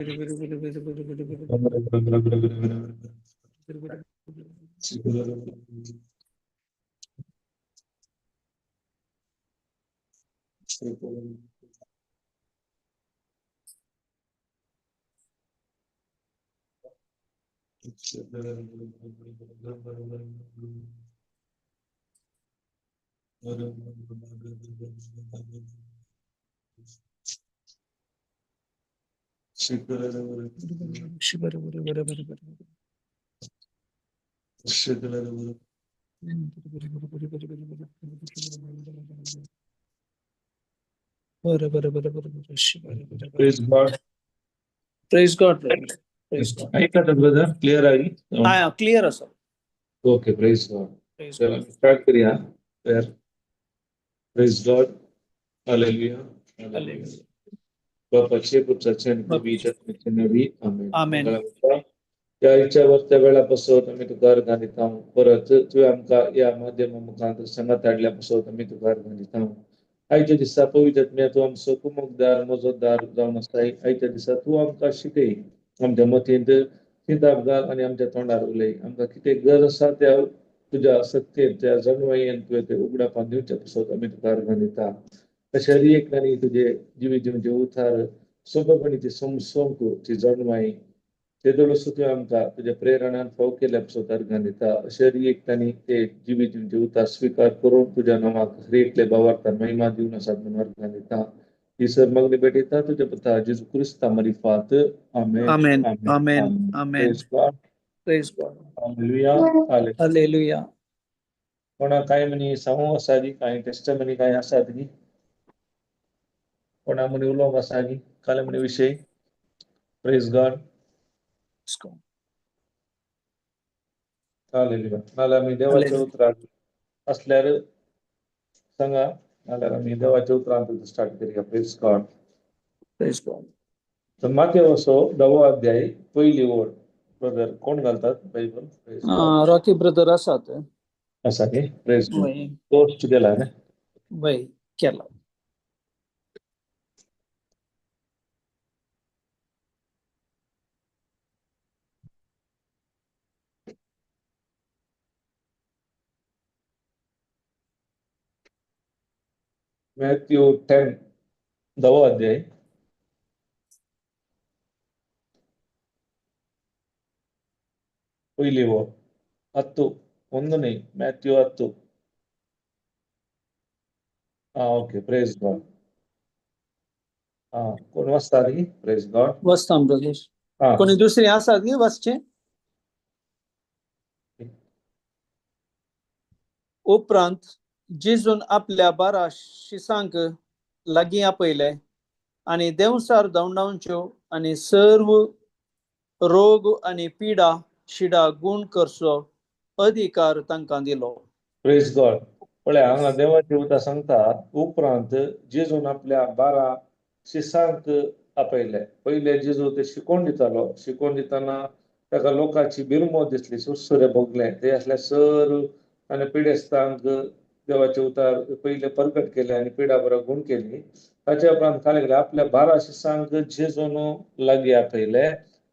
Praise God. Praise God, brother. Praise God. ऐकतात brother, clear आहे? हा, क्लिअर आसा. Okay, praise God. Praise चला God. Start करूया. Praise God. Hallelujah. Hallelujah. बापाचे, पुत्राचे आणि पवित्र आत्म्याचे नावे, आमेन. आमेन. त्या इच्छावर त्या वेळा पासून आमी तुका अर्घां दिता. परत तुवें आमकां ह्या माध्यमा मुखांत सांगात हाडल्या पासून आमी तुका अर्घां दिता. आयच्या दिसा पवित्र आत्म्या तूं आमचो कुमकदार, मजतदार जावन आसताय. आयच्या दिसा तूं आमकां शिकय, आमच्या मतींत चिंताप घाल आनी आमच्या तोंडार उलय. आमकां कितें गरज आसा त्या तुज्या सत्तेन, त्या जाणवायेन तुवें ते उगडापान दिवच्या पासून आमी तुका अर्घां दिता. तशें हर एकल्यानी तुजे जिवीत दिवचे उतार सोंपेपणी ती समजूंक ती जाणवाय तेदोळसो तुवें आमकां तुज्या प्रेरणान फाव केल्या पासून अर्घां दिता. अशें हर एकल्यानी ते जिवीत दिवचे उतार स्विकार करून तुज्या नांवाक हर एकले भावार्थान महिमा दिवन आसात म्हणून अर्घां दिता. ही सर मागणी भेटयता तुज्या पुता जेजू क्रिस्ता मारिफात. आमेन. आमेन. आमेन. आमेन. Praise God. Praise God. Hallelujah. Hallelujah. Hallelujah. कोणा कांय म्हणी सांगूंक आसा गी, कांय टेस्टमनी कांय आसात गी, कोणा म्हणी उलोवंक आसा गी काले म्हणी विशय? Praise God. Praise God. Hallelujah. नाल्यार आमी देवाच्या हालेलुया. उतरान असल्यार सांगा, नाल्यार आमी देवाच्या उतरान स्टार्ट करूया. Praise God. Praise God. तर मातेवसो 10वो अध्याय, पहिली ओळ. ब्रदर, कोण घालतात Bible? Praise God. Rocky brother आसात. आसा न्ही? Praise God. वय. पोस्ट केला न्ही? वय, केला. मॅथ्यू 10, 10वो अध्याय, पहिली ओळ. 10, 1 न्ही, मॅथ्यू 10. आं, ओके, प्रेज गॉड. आं, कोण वाचता न्ही? Praise God. वचता ब्रदर. आं. कोणी दुसरी आसात गी वाचचे? उपरांत जेजून आपल्या 12 शिसांक लागीं आपयले आनी देंवचार धांवडावच्यो आनी सर्व रोग आनी पिडा शिडा गुण करचो अधिकार तांकां दिलो. प्रेज गॉड. पळय, हांगा देवाची उतार सांगता, उपरांत जेजून आपल्या 12 शिसांक आपयले. पयले जेजू ते शिकोवन दितालो. शिकोवन दितना ताका लोकांची बिरमो दिसली, सुरसुरे भोगले ते असले सर आनी पिडेस्तांक देवाचे उतार पयले परगट केले आनी पिडा बरो गुण केली. ताच्या उपरांत खाली गेले आपल्या 12 शिसांक जेजून लागीं आपयले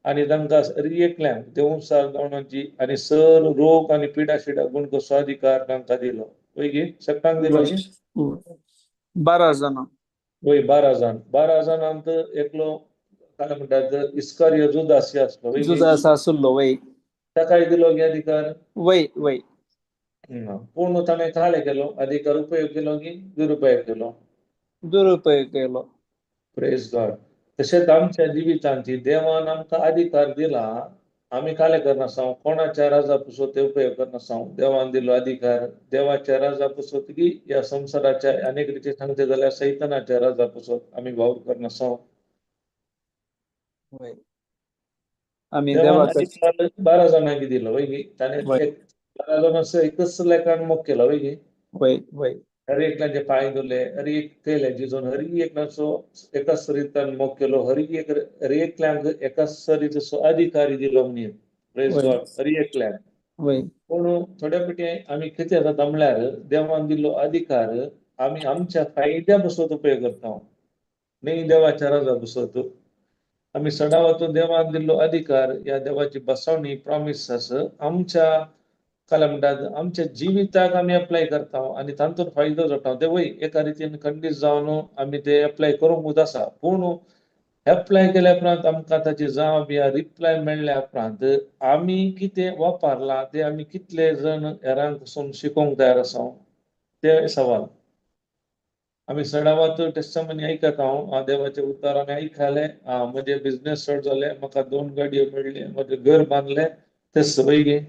आनी तांकां एकल्यांक देंवचार जावनाची आनी सर रोग आनी पिडा शिडा गुण करचो अधिकार तांकां दिलो. वय गी, सगळ्यांक दिलो गी? 12 जाणां. वय, 12 जाण. 12 जाणांत एकलो काय म्हणटात, इस्कारियो जुदासी आसलो, वय गी? जुदास आसलो, वय. ताकाय दिलो गी अधिकार? वय वय. पूण ताणें काले केलो अधिकार, उपयोग केलो की दुरुपयोग केलो? दुरुपयोग केलो. प्रेज गॉड. तशेंच आमच्या जिवितांत देवान आमकां अधिकार दिला, आमी काले करनासांव, कोणाच्या राजा पुसत ते उपयोग करनासांव. देवान दिलो अधिकार देवाच्या राजा पुसत की ह्या संवसाराच्या, अनेक रिती सांगचे जाल्यार सैतानाच्या राजा पुसत आमी वावर करनासांव. वय, आमी देवान देवाक अधिकार 12 जाणांक दिलो, वय गी? ताणें वय. एक 12 जाणांचो एकच लेखान मोग केलो, वय गी? वय वय. हर एकल्याचे पांय धुले, हर एक केले जेजून, हर एकल्याचो एकाच रितान मोग केलो, हर एक हर एकल्यांक एकाच रितीचो अधिकारी दिलो म्हणून. प्रेज वय. गॉड. हर एकल्याक. वय. पूण थोड्या पैकी आमी कितें जाता म्हणल्यार देवान दिल्लो अधिकार आमी आमच्या फायद्या बसत उपयोग करता, न्ही देवाच्या राजा बसत. आमी सदावतो देवान दिल्लो अधिकार ह्या देवाची बसवणी प्रॉमिस आमच्या काय म्हणटात आमच्या जिविताक आमी अप्लाय करता आनी तांतून फायदो जाता. ते वय एका रितीन खंडीत जावन आमी ते अप्लाय करूंकूच आसा, पूण एप्लाय केल्या उपरांत आमकां ताची जाप या रिप्लाय मेळ्ळ्या उपरांत आमी कितें वापरला ते आमी कितले जण हेरांक पसून शिकोवंक तयार आसा ते सवाल. आमी सडावात टेस्टमनी आयकता, हांव देवाचे उतार आमी आयकले, म्हजे बिजनेस चड जाले, म्हाका 2 गाडयो मेळ्ळी, म्हजें घर बांदलें, ते सवय गे.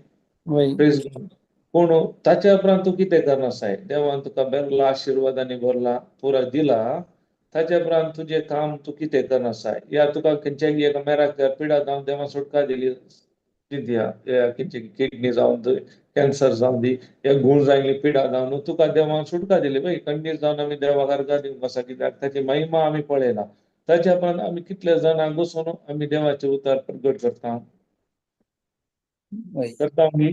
पूण ताच्या उपरांत तूं कितें करना आसाय? देवान तुका बरला आशिर्वादांनी भरला पुरा दिला, ताच्या उपरांत तुजें काम तूं कितें करना आसाय? या तुका खंयच्याय एका मेराक पिडा जावन देवान सुटका दिली दिया, खंयची किडनी जावन कॅन्सर जावन दी या गूण जायली पिडा जावन तुका देवान सुटका दिली, पळय खंडीत जावन आमी देवाक अर्गां दिवंक आसा, कित्याक ताची महिमा आमी पळयला. ताच्या उपरांत आमी कितले जाणांक बसून आमी देवाचे उतार प्रगट करता करता आमी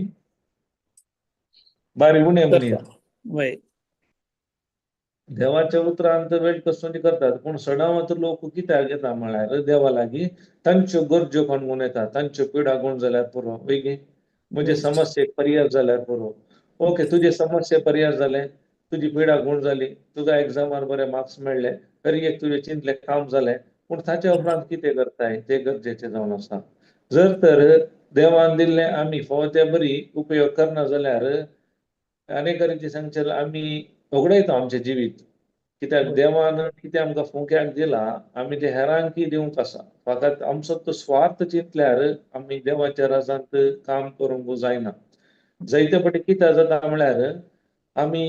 बारी उणें म्हणया. देवाच्या उतरान तर वेळ कसोनी करतात, पूण सणावात लोक कित्याक येता म्हळ्यार देवा लागीं तांच्यो गरज्यो काडून येता, तांच्यो पिडा गुण जाल्यार पुरो, वय म्हजे समस्येक पर्याय जाल्यार पुरो. ओके, तुजे समस्ये पर्याय जाले, तुजी पिडा गुण जाली, तुका एग्जामार बरे मार्क्स मेळ्ळे, तरी एक तुजें चिंतलें काम जालें, पूण ताच्या उपरांत कितें करताय तें गरजेचें जावन आसा. जर तर देवान दिल्लें आमी फावो ते बरी उपयोग करना जाल्यार अनेक तरेचे सांगचें आमी होगडायता आमचें जिवीत, कित्याक देवान कितें आमकां फुंक्याक दिला आमी ते हेरांकी दिवंक आसा. फकत आमचो तो स्वार्थ चिंतल्यार आमी देवाच्या राजांत काम करूंक जायना. जायते फावटी कितें जाता म्हळ्यार आमी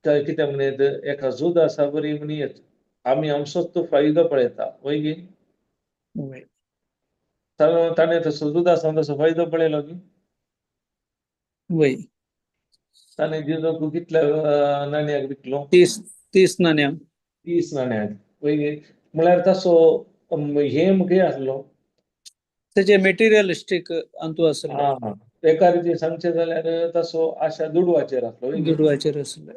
कितें म्हणयत एका जुद आसा बरी म्हणयत आमी आमचोच तो फायदो पळयता, वय गी? ताणें तसो जुद आसा तसो फायदो पळयलो की वय. ताणें जेजूक कितल्या नाण्याक विकलो? 30 नाण्यांक. 30 नाण्याक, वय. म्हळ्यार तसो हेम खंय आसलो? तेजे मेटेरियलिस्टीक अंतू आसलो. एका रितीन सांगचें जाल्यार तसो आशा दुडवाचेर आसलो. दुडवाचेर आसलो.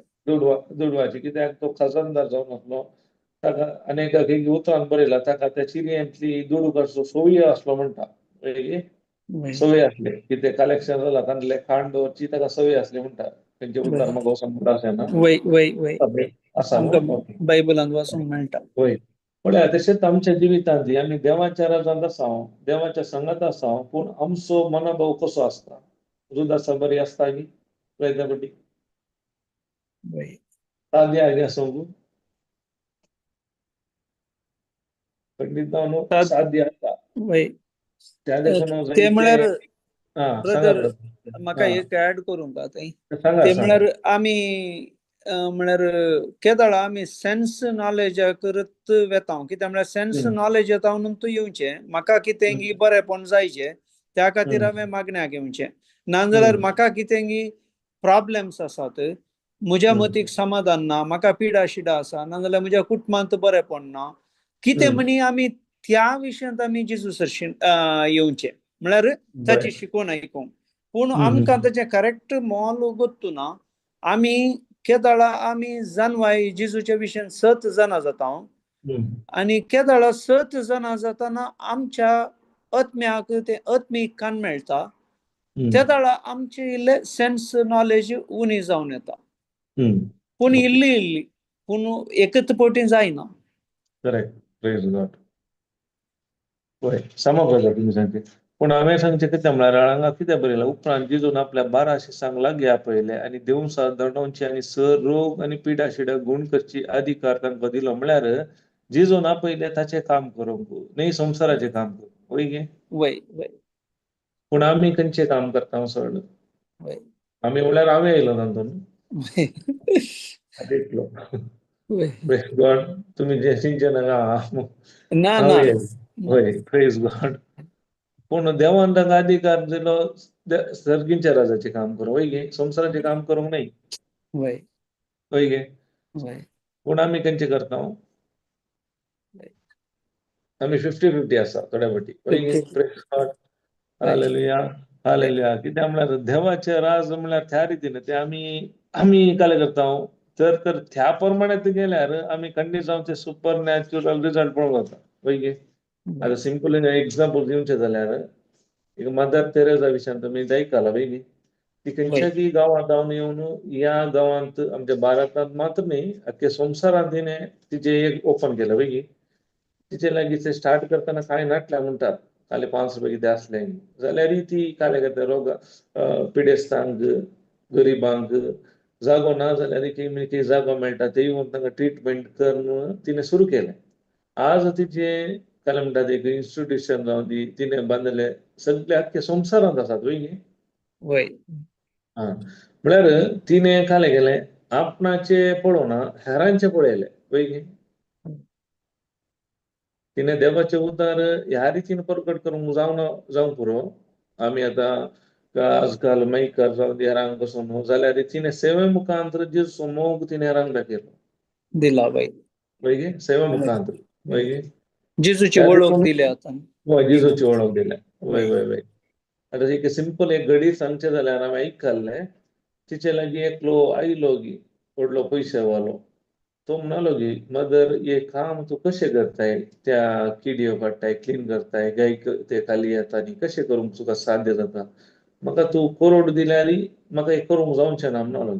दुडवाचेर, कित्याक तो खजानदार जावन आसलो. ताका अनेक उतरान बरयला ताका त्या चिरयेंतली दुडू काडचो सोय आसलो म्हणटा, संवय आसली कितें कलेक्शन जाला तांतले खाण दवरची ताका संवय आसली म्हणटा. तेंचे उतार म्हाका वचोन अशें ना आसा बायबलांत वाचूंक मेळटा. वय, पळया तशेंच आमच्या जिवितांत आमी देवाच्या राजांत आसा, देवाच्या संगात आसा, पूण आमचो मनोभाव कसो आसता? जुदासा बरी आसता की प्रयत्न पटी सादी आगी आसूंक खंडीत जावन सादी आसता. ते म्हळ्यार ब्रदर म्हाका एक ऍड करूंक थंय, ते म्हळ्यार आमी म्हळ्यार केदळा आमी सेन्स नॉलेजाकच वेता, कित्याक म्हळ्यार सेन्स नॉलेज येता म्हणून तूं येवचें, म्हाका कितें बरेंपण जायचें त्या खातीर हांवें मागण्याक येवचें, नाजाल्यार म्हाका कितें प्रॉब्लेम्स आसात, म्हज्या मतीक समाधान ना, म्हाका पिडा शिडा आसा, नाजाल्यार म्हज्या कुटुंबांत बरेंपण ना, कितें म्हणी आमी त्या विशयांत आमी जेजू सरशीं येवचें, म्हळ्यार ताची शिकवण आयकूंक. पूण आमकां ताचें करेक्ट मोल गोत्तू ना. आमी केदळा आमी जानवाय जेजूच्या विशयान सत जाणा जाता आनी केदळा सत जाणा जाताना आमच्या आत्म्याक तें आत्मीक कान मेळटा, तेदळा आमचे इल्ले सेन्स नॉलेज उणी जावन येता, पूण इल्ली इल्ली, पूण एकच पटी जायना. करेक्ट, प्रेज गॉड. वय, सामा ब्रदर तुमी सांगचे. पूण हांवें सांगचें कितें म्हळ्यार हांगा कितें बरयलां, उपरांत जेजून आपल्या 12 शिसांक लागीं आपयले आनी देवसा दंडोवची आनी सर रोग आनी पिडा शिडा गुण करची अधिकार तांकां दिलो. म्हळ्यार जेजून आपयले ताचें काम करूंक न्ही, संवसाराचें काम करूंक, वय गे? वय वय. पूण आमी खंयचें काम करता सर? आमी म्हळ्यार हांवें येयलो तातूंत इतलो. प्रेज गॉड. तुमी जें चिंतचें नाका. ना ना. वय, प्रेज गॉड. पूण देवान तांकां अधिकार दिलो सर्गींच्या राजाचें काम करूंक, वय गे? संवसाराचें काम करूंक न्हय, वय वय गे? वय. पूण आमी खंयचें करता? आमी 50-50 आसा थोड्या फावटी, वय गे? Praise God. Hallelujah, hallelujah. कित्याक म्हळ्यार देवाचें राज म्हळ्यार त्या रितीन ते आमी आमी काय करता तर तर त्या प्रमाणे गेल्यार आमी खंडीत जावन ते सुपर नॅचरल रिजल्ट पळोवंक जाता, वय गे? आतां सिंपल एग्जाम्पल दिवचें जाल्यार एक मदर तेरेजा विशयान तुमी आयकला पयलीं, ती खंयच्यागी गांवांत जावन येवन ह्या गांवांत आमच्या भारतांत मात्र न्ही अख्ख्या संवसारांत तिणें तिचें एक ओपन केलें पयलीं. तिचे लागीं ते स्टार्ट करतना कांय नाटल्या म्हणटात, खाली 5 रुपया कितें आसलें जाल्यारय ती काले करता रोग पिडेस्तांक गरिबांक जागो ना जाल्यार कितें जागो मेळटा ते येवन तांकां ट्रिटमेंट करून तिणें सुरू केलें. आज तिचें काय म्हणटात एक इन्स्टिट्यूशन जावं ती तिणें बांदले सगळे आख्खे संवसारांत आसात वय न्ही. वय. आं, म्हळ्यार तिणें कालें केलें आपणाचें पळोवना हेरांचें पळयलें वय न्ही. तिणें देवाचें उतार ह्या रितीन परगट करूंक जावना जावंक पुरो. आमी आतां आजकाल मायकार जावं ती हेरांक बसून जाल्यार तिणें सेवे मुखांत जेजूचो मोग तिणें हेरांक दाखयलो दिला वय. वय गे, सेवे मुखांत वय गे. जेजूची वळख दिली आतां. हय, जेजूची वळख दिल्या. वय वय वय. आतां एक सिंपल एक घडी सांगचें जाल्यार हांवें आयकल्लें, तिचे लागीं एकलो आयलो गी व्हडलो पयशेवालो, तो म्हणालो गी मदर हे काम तूं कशें करताय, त्या किडयो काडटाय क्लीन करताय गायक ते खाली येता न्ही, कशें करूंक तुका साध्य जाता, म्हाका तूं करोड दिल्यार म्हाका हें करूंक जावचें ना म्हणालो.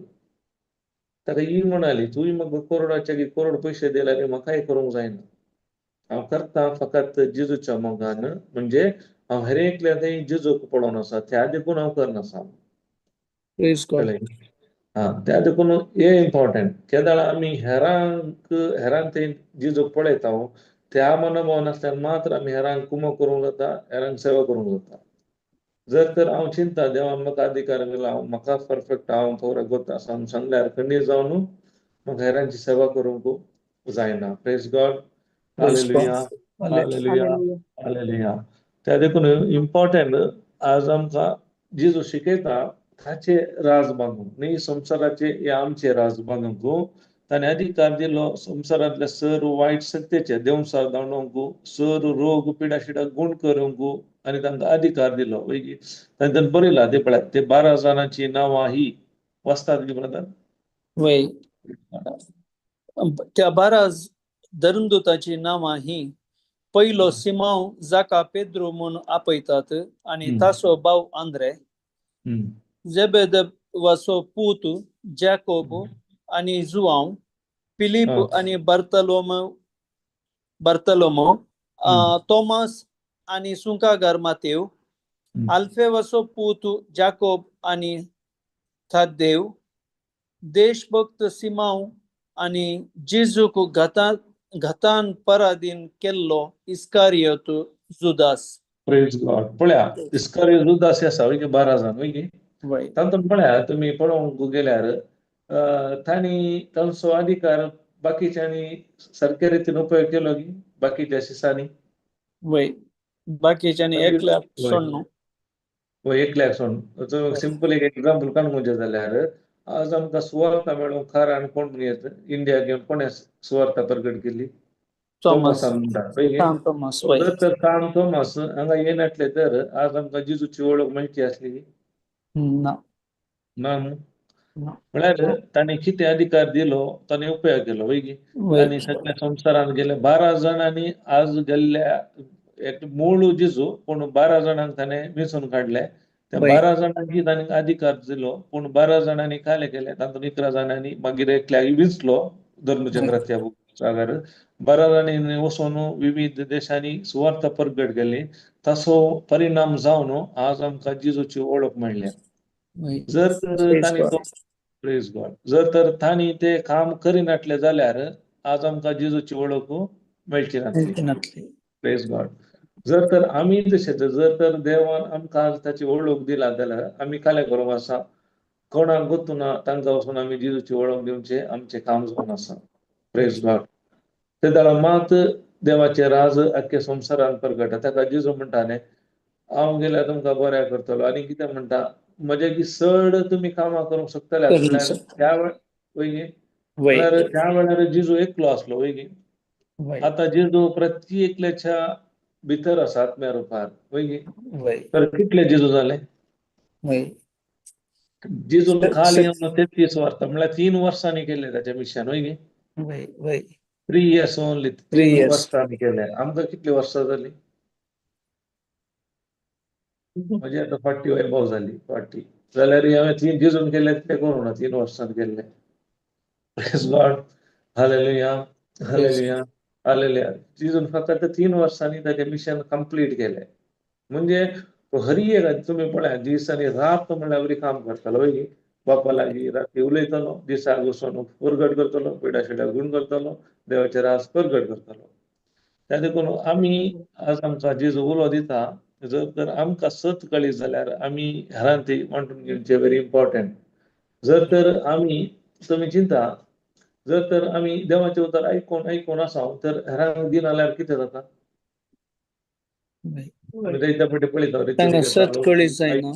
ताका ही म्हणाली तूंय म्हाका करोडाचे करोड पयशे दिल्यार म्हाकाय करूंक जायना, हांव करता फकत जेजूच्या मोगान, म्हणजे हांव हर एकल्या थंय जेजूक पळोवन आसा त्या देखून हांव करनासा. कळ्ळें? आं, त्या देखून हें इम्पॉर्टंट केदाळा आमी हेरांक हेरांक थंय जेजूक पळयता त्या मनोभाव नासल्यार मात्र आमी हेरांक कुमक करूंक जाता, हेरांक सेवा करूंक जाता. जर तर हांव चिंता देवान म्हाका अधिकार दिला, हांव म्हाका परफेक्ट हांव खबर गोत आसा सांगल्यार खंडीत जावन म्हाका हेरांची सेवा करूंक जायना. Praise God. Hallelujah, hallelujah, hallelujah. त्या देखून इम्पॉर्टंट आज आमकां जेजू शिकयता ताचे राज बांदूंक न्ही संवसाराचे हे आमचे राज बांदूंक ताणें अधिकार दिलो संवसारांतल्या सर्व वायट शक्तेचे देवसार धांवडोवंक, सर्व रोग पिडा शिडा गुण करूंक आनी तांकां अधिकार दिलो. वय तांच्यान बरयला ते पळयात ते 12 जाणांची नांवां ही वाचतात की ब्रदर? वय. त्या 12 धर्मदूताची नांवां ही, पयलो सिमांव जाका पेद्रू म्हूण आपयतात आनी ताचो भाव आंद्रे, जेबेदेवाचो पूत जॅकोब आनी जुआंव, फिलीप आनी बार्तलोमो, तोमास आनी सुंकागार मातेव, आल्फेवाचो पूत जाकोब आनी थादेव, देशभक्त सिमांव आनी जेजूक घातान पराधीन केल्लो इस्कारियोत जुदास. Praise God. पळया इस्कारियोत जुदास आसा वय 12 जाण वय. तातूंत पळया तुमी पळोवंक गेल्यार तांणी तांचो अधिकार बाकीच्यांनी सारके रितीन उपयोग केलो की बाकीच्या शिसांनी? वय, बाकीच्यांनी एकल्याक सोडून. वय, एकल्याक सोडून. सिंपल एक एग्जाम्पल काडूंक जाल्यार आज आमकां सुवार्ता मेळूंक कारण कोण येत इंडिया घेवन कोणें सुवार्ता प्रगट केली? तोमसान म्हणटा. जर तर काम तोमस हांगा येनासले तर आज आमकां जेजूची वळख मेळची आसली ना. ना. म्हळ्यार ताणें कितें अधिकार दिलो ताणें उपयोग केलो वय की. आनी सगळ्या संवसारांत गेले 12 जाणांनी आज गेल्ल्या एक मूळ जेजू पूण 12 जाणांक ताणें वेंचून काडले, त्या 12 जाणांकी ताणें अधिकार दिलो पूण 12 जाणांनी काले केले तातूंत 11 जाणांनी मागीर एकल्याक विंचलो धर्मचक्राच्या जागार 12 जाणांनी वचून विविध देशांनी सुवार्ता प्रगट केली, ताचो परिणाम जावन आज आमकां जेजूची वळख मेळ्ळ्या. जर तर तांणी तो प्रेज गॉड, जर तर तांणी ते काम करिनासले जाल्यार आज आमकां जेजूची वळख मेळची नासली. Praise God. जर तर आमी तशेंच जर तर देवान आमकां आज ताची वळख दिला जाल्यार आमी कालें करूंक आसा, कोणाक गोतूना तांकां वचून आमी जेजूची वळख दिवचें आमचें काम जावन आसा. Praise God. ते जाल्यार मात देवाचें राज आख्खे संवसारान प्रगट. ताका जेजू म्हणटा न्ही हांव गेल्यार तुमकां बऱ्या करतलो आनी कितें म्हणटा म्हजे की चड तुमी कामां करूंक शकतले. म्हणल्यार त्या वय म्हणल्यार त्या वेळार जेजू एकलो आसलो वय गी. आतां जेजू प्रत्येकल्याच्या भितर आसा आत्म्या रुपार वय गी. तर कितले जेजू जाले? जेजून खाली येवन 33 वर्सां म्हणल्यार 3 वर्सांनी केले ताचें मिशन वय गी. 3 years only. Three 3 years. वर्सां आमी केले. आमकां कितली वर्सां जाली? म्हजी आतां 40 एबोव जाली, 40 जाल्यार हांवें तीन जेजून केले ते करूं ना 3 वर्सांत केल्ले. Praise God. Hallelujah, hallelujah, hallelujah. जेजून फकत 3 वर्सांनी ताचें मिशन कंप्लीट केलें. म्हणजे तो हरी एक, तुमी पळया, दीस आनी रात म्हणल्यार बरी काम करतालो वय. बापा लागीं राती उलयतालो, दिसाक वचून परगट करतलो, पिडा शिडा गुण करतलो, देवाचे राज परगट करतलो. त्या देखून आमी आज आमकां जेजू उलो दिता, जर तर आमकां सत कळी जाल्यार आमी हेरांक ती वांटून घेवचें व्हेरी इम्पॉर्टंट. जर तर आमी, तुमी चिंता, जर तर आमी देवाचें उतर आयकून आयकून आसा तर हेरांक दिना जाल्यार कितें जाता? आमी जायत्या फावटी पळयता. तांकां सत कळी जायना.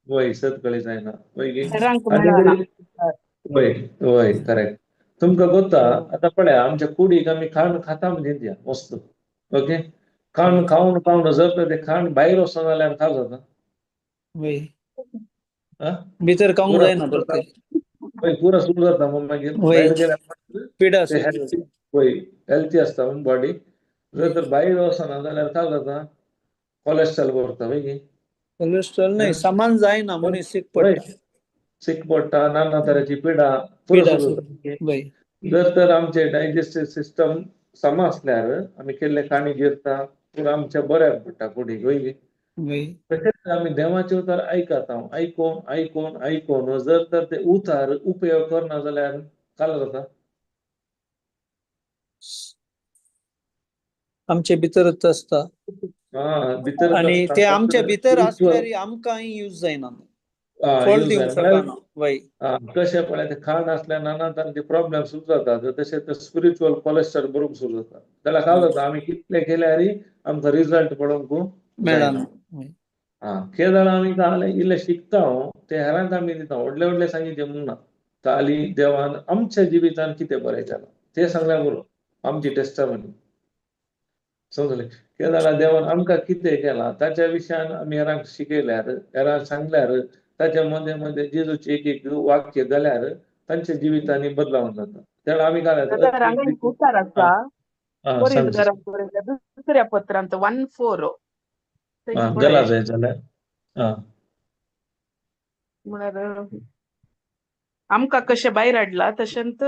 वय, सत कळी जायना, वय गी? हेरांक आनी मेळना. वय वय, करेक्ट. तुमकां गोता, आतां पळया, आमच्या कुडीक आमी खाण खाता म्हणजे मस्त, ओके, खाण खावन खावन जर तर तें खाण भायर वचना जाल्यार काय जाता? वय. आ? भितर खावंक पुरा जायना परतें. वय, पुरा सुरू जाता मग मागीर. वय. भायर गेल्यार पिडा ते सुरू हेल्थी जाता. वय, हेल्थी आसता बॉडी. जर तर भायर वचना जाल्यार काय जाता? कोलेस्ट्रॉल भरता, वय गी? कोलेस्ट्रॉल नाही, सामान जायना, मनीस सीक पडटा. सीक पडटा, नाना तरेची पिडा पुरो पिडा सुरू सुरू जाता. वय. जर तर आमचे डायजेस्टीव सिस्टम समा आसल्यार आमी केल्ले खाणी जिरता, पुरो आमच्या बऱ्याक पडटा कुडीक, वय गी? वय. तशेंच आमी देवाचे उतर आयकता, आयकोन आयकोन आयकोन जर तर ते उतार उपयोग करना जाल्यार काय जाता? आमचे भितरच आसता. हा, भितर. आणि ते आमच्या भितर असल्यार आमकांय यूज जायना, फळ दिवंक शकना, वय. कशें पळय, ते खाण आसल्यार नाना तरांचे प्रॉब्लेम सुरू जातात, तशें ते स्पिरिच्युअल कोलेस्ट्रॉल बरोबर सुरू जाता. जाल्यार काय जाता? आमी कितले केल्यार आमकां रिजल्ट पळोवंक मेळना. हा, केदळ आमी काय इल्लें शिकता, ते हेरांक आमी दिता. व्हडले व्हडले सांगितले म्हूण ना, ताली देवान आमच्या जिवितान कितें बरें केलां तें सांगल्यार बरो, आमची टेस्टमनी समजले. केदळा देवान आमकां कितें केलां ताच्या विशयान आमी हेरांक शिकयल्यार, हेरांक सांगल्यार, ताच्या मदें मदें जेजूचें एक एक वाक्य जाल्यार तांच्या जिवितांनी बदलाव जाता. तेन्ना आमी काय ब्रदर, हांगा एक उतार आसा. सांग. कोरिंथकारांक बरयल्ल्या दुसऱ्या पत्रांत 1:4. गला जाय जाल्यार आं. म्हळ्यार आमकां कशें भायर हाडला तशेंच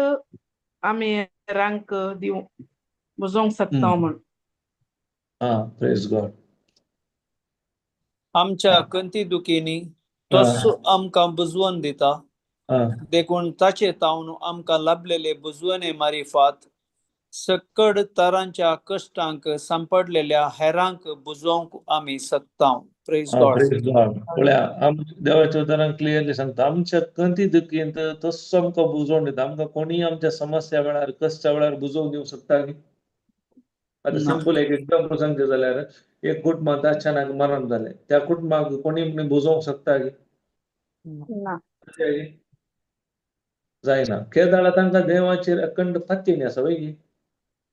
आमी हेरांक दिवं बुजोवंक शकता म्हण. आं, प्रेज गॉड. आमच्या कंती दुखींनी तसो आमकां बुजवण दिता. देखून ताचे तावन आमकां लाभलेले बुजवणे मारिफात सक्कड तरांच्या कश्टांक सांपडलेल्या हेरांक बुजोवंक आमी शकता. Praise God. Praise God. पळया, आम देवाच्या उतरान क्लियरली सांगता, आमच्या कंती दुखींत तसो आमकां बुजोवन दिता. आमकां कोणीय आमच्या समस्या वेळार, कश्टा वेळार बुजोवन दिवंक शकता की? आतां ना. सिंपल एक एक्झाम्पल सांगचें जाल्यार, एक कुटुंबांत अचानक मरण जालें, त्या कुटुंबाक कोणी बुजोवंक शकता की? ना. जायना. केदाळा तांकां देवाचेर अखंड फातीन आसा, वय गी?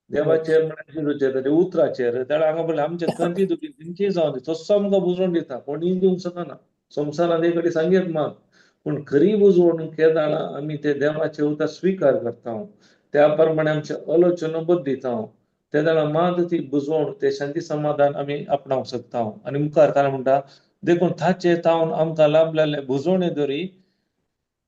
देवाचेर म्हळ्यार जेजूचेर, ताच्या उतराचेर. तेणें हांगा पळय, आमच्या कंती दुखी खंयचीय जावं दी, तसो आमकां बुजोवन दिता. कोणीय दिवंक शकना संवसारांत. एक कडेन सांगयत मात, पूण खरी बुजवण केदाळा आमी ते देवाचे उतर स्विकार करता, त्या प्रमाणे आमचे आलोचना बदलिता, ते वेळार मात ती बुजवण, ते शांती समाधान आमी आपणावंक शकता. आनी मुखार काय म्हणटा? देखून ताचे तावन आमकां लाभलेले बुजवणे दरी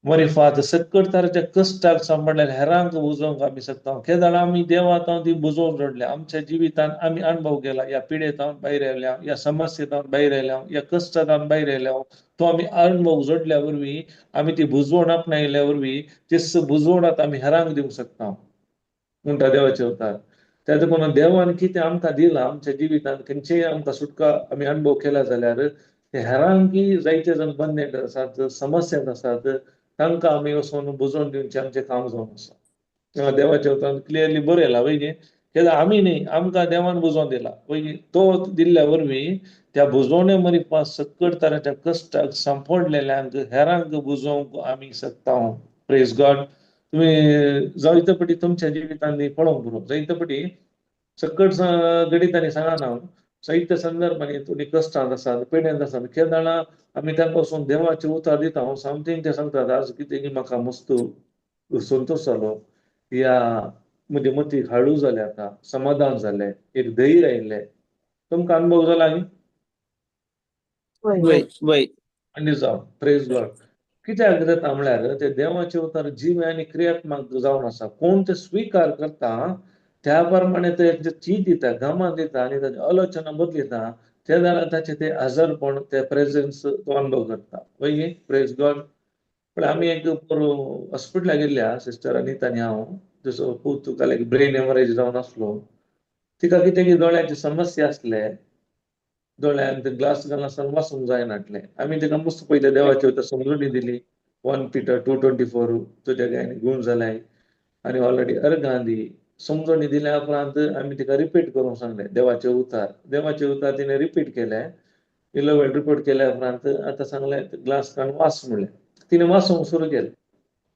मरिफात सक्कड तराच्या कश्टाक सांबाळ्ळेल्या हेरांक बुजोवंक आमी शकता. केदळा आमी देवा तावन ती बुजोवन जोडल्या, आमच्या जिवितान आमी अणभव केला, ह्या पिडेतावन भायर आयल्या, ह्या समस्येतावन भायर आयल्या, ह्या कश्टांतावन भायर आयल्या, तो आमी अणभव जोडल्या वरवीं, आमी ती बुजवण आपणायल्या वरवीं, तेच बुजवणात आमी हेरांक दिवंक शकता म्हणटा देवाचे अवतार. त्या देखून देवान कितें आमकां दिलां आमच्या जिवितान, खंयचेय आमकां सुटका आमी अणभव केला जाल्यार ते हेरांकी जायते जाण बंदेंत आसात, समस्यांत आसात, तांकां आमी वचून बुजोवन दिवचें आमचें काम जावन आसा. देवाच्या उतरान क्लियरली बरयलां, वय न्ही? कित्याक आमी न्ही, आमकां देवान बुजोवन दिला, वय न्ही? तो दिल्ल्या वरवीं त्या बुजवणे मरिपा सक्कड तराच्या कश्टाक सांपडलेल्यांक, हेरांक बुजोवंक आमी शकता. प्रेज गॉड. तुमी जायते पटी तुमच्या जिवितांनी पळोवंक पुरो, जायते पटी सक्कड घडितांनी सांगना हांव, साहित्य संदर्भांनी थोडी कश्टांत आसात, पिड्यांत आसात, केन्ना आमी तांकां वचून देवाचे उतर दिता, हांव समथींग ते सांगतात, आज कितें म्हाका मस्त संतोश जालो या. म्हजे मतीक हाळू जालें, आतां समाधान जालें, एक धैर्य आयलें. तुमकां अनुभव जाला न्ही? वय वय. आनी जावं, प्रेज गॉड. कित्याक जाता म्हळ्यार ते देवाचे उतर जीव आनी क्रियात्मक जावन आसा. कोण ते स्विकार करता त्या प्रमाणे ते चीत दिता, गमा दिता आनी ताची आलोचना बदलिता, ते जाल्यार ताचे ते आजारपण, ते प्रेजन्स तो अनुभव करता. वय, प्रेज गॉड. पण आमी एक हॉस्पिटलाक गेल्ल्या सिस्टर अनिता आनी हांव, जसो पूत तुका एक ब्रेन हेमरेज जावन आसलो, तिका कितें की दोळ्याची समस्या आसले, दोळ्यांत ग्लास घालून आसतना वाचूंक जायनाटलें. आमी तिका मस्त पयले देवाचे उतर समजून दिली, 1 Peter 2:24 तुज्या गायनी गूण जालाय आनी ऑलरेडी अर्गां दी. समजणी दिल्या उपरांत आमी तिका रिपीट करूंक सांगलें देवाचे उतार. देवाचे उतार तिणें रिपीट केले, इल्लो वेळ रिपीट केल्या उपरांत आतां सांगलें ग्लास काडून वाच म्हणलें. तिणें वाचूंक सुरू केलें.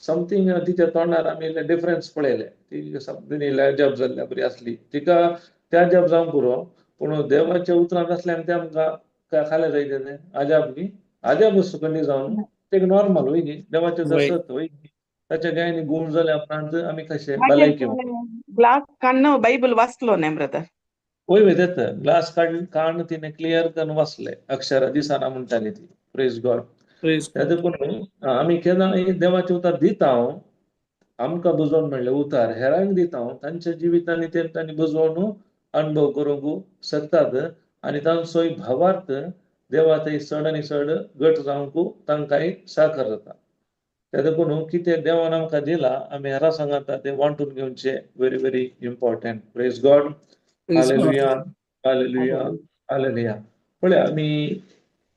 समथींग तिच्या तोंडार आमी इल्ले डिफरन्स पळयले. ती समथींग इल्लें अजाप जाल्ल्या बरी आसली. तिका त्या अजाप जावंक पुरो, पूण देवाच्या उतरांत आसल्यान तें आमकां खालें जाय तें अजाप न्ही, अजाप सुकंडी जावन तें नॉर्मल वय न्ही, देवाचें दसत वय न्ही. ताच्या गायनी गूण जाल्या उपरांत आमी कशें भलायकी ग्लास काडून बायबल वाचलो न्ही ब्रदर? वय वय, तेत ग्लास काडून तिणें क्लियर करून वाचलें, अक्षरां दिसना म्हणटाली ती. Praise God. देखून आमी केन्ना देवाचें उतर दिता, आमकां बुजोवन मेळ्ळें उतार हेरांक दिता, तांच्या जिवितांनी ते तांणी बुजोवन अनुभव करूंक शकतात आनी तांचोय भावार्थ देवा थंय चड आनी चड घट जावंक तांकांय साकर जाता. ते देखून कितें देवान आमकां दिलां आमी हेरां सांगाता तें वांटून घेवचें, Very very important. Praise God. Hallelujah, hallelujah, hallelujah. पळय आमी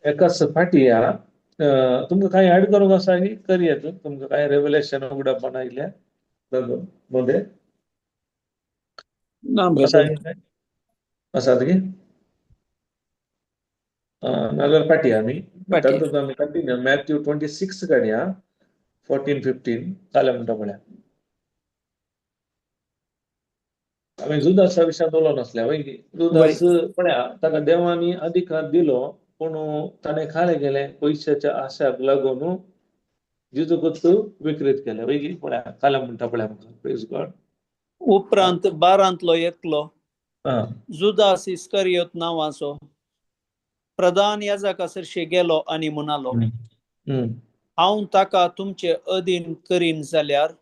एकाच फाटी या, तुमकां कांय ऍड करूंक आसा की करयेत, तुमकां कांय रेवलेशन उगडपण आयलें मध्ये ना ब्रदर. आसा की नाजाल्यार फाटी आमी तातूंत आमी कंटिन्यू मॅथ्यू 26 काडया, 14-15 कालें म्हणटा. पळया आमी जुदासा विशयांत उलोवन आसल्या वय. जुदास पळया ताका देवांनी अधिकार दिलो, पूण ताणें खालें गेलें पयशाच्या आशाक लागून जेजूकच विक्रीत केलें. वय, पळया कालें म्हणटा पळया आमकां. Praise God. उपरांत बारांतलो एकलो जुदास इस्करियोत नांवाचो प्रधान याजका सरशी गेलो आनी म्हणालो, हांव ताका तुमचे अधीन करीन जाल्यार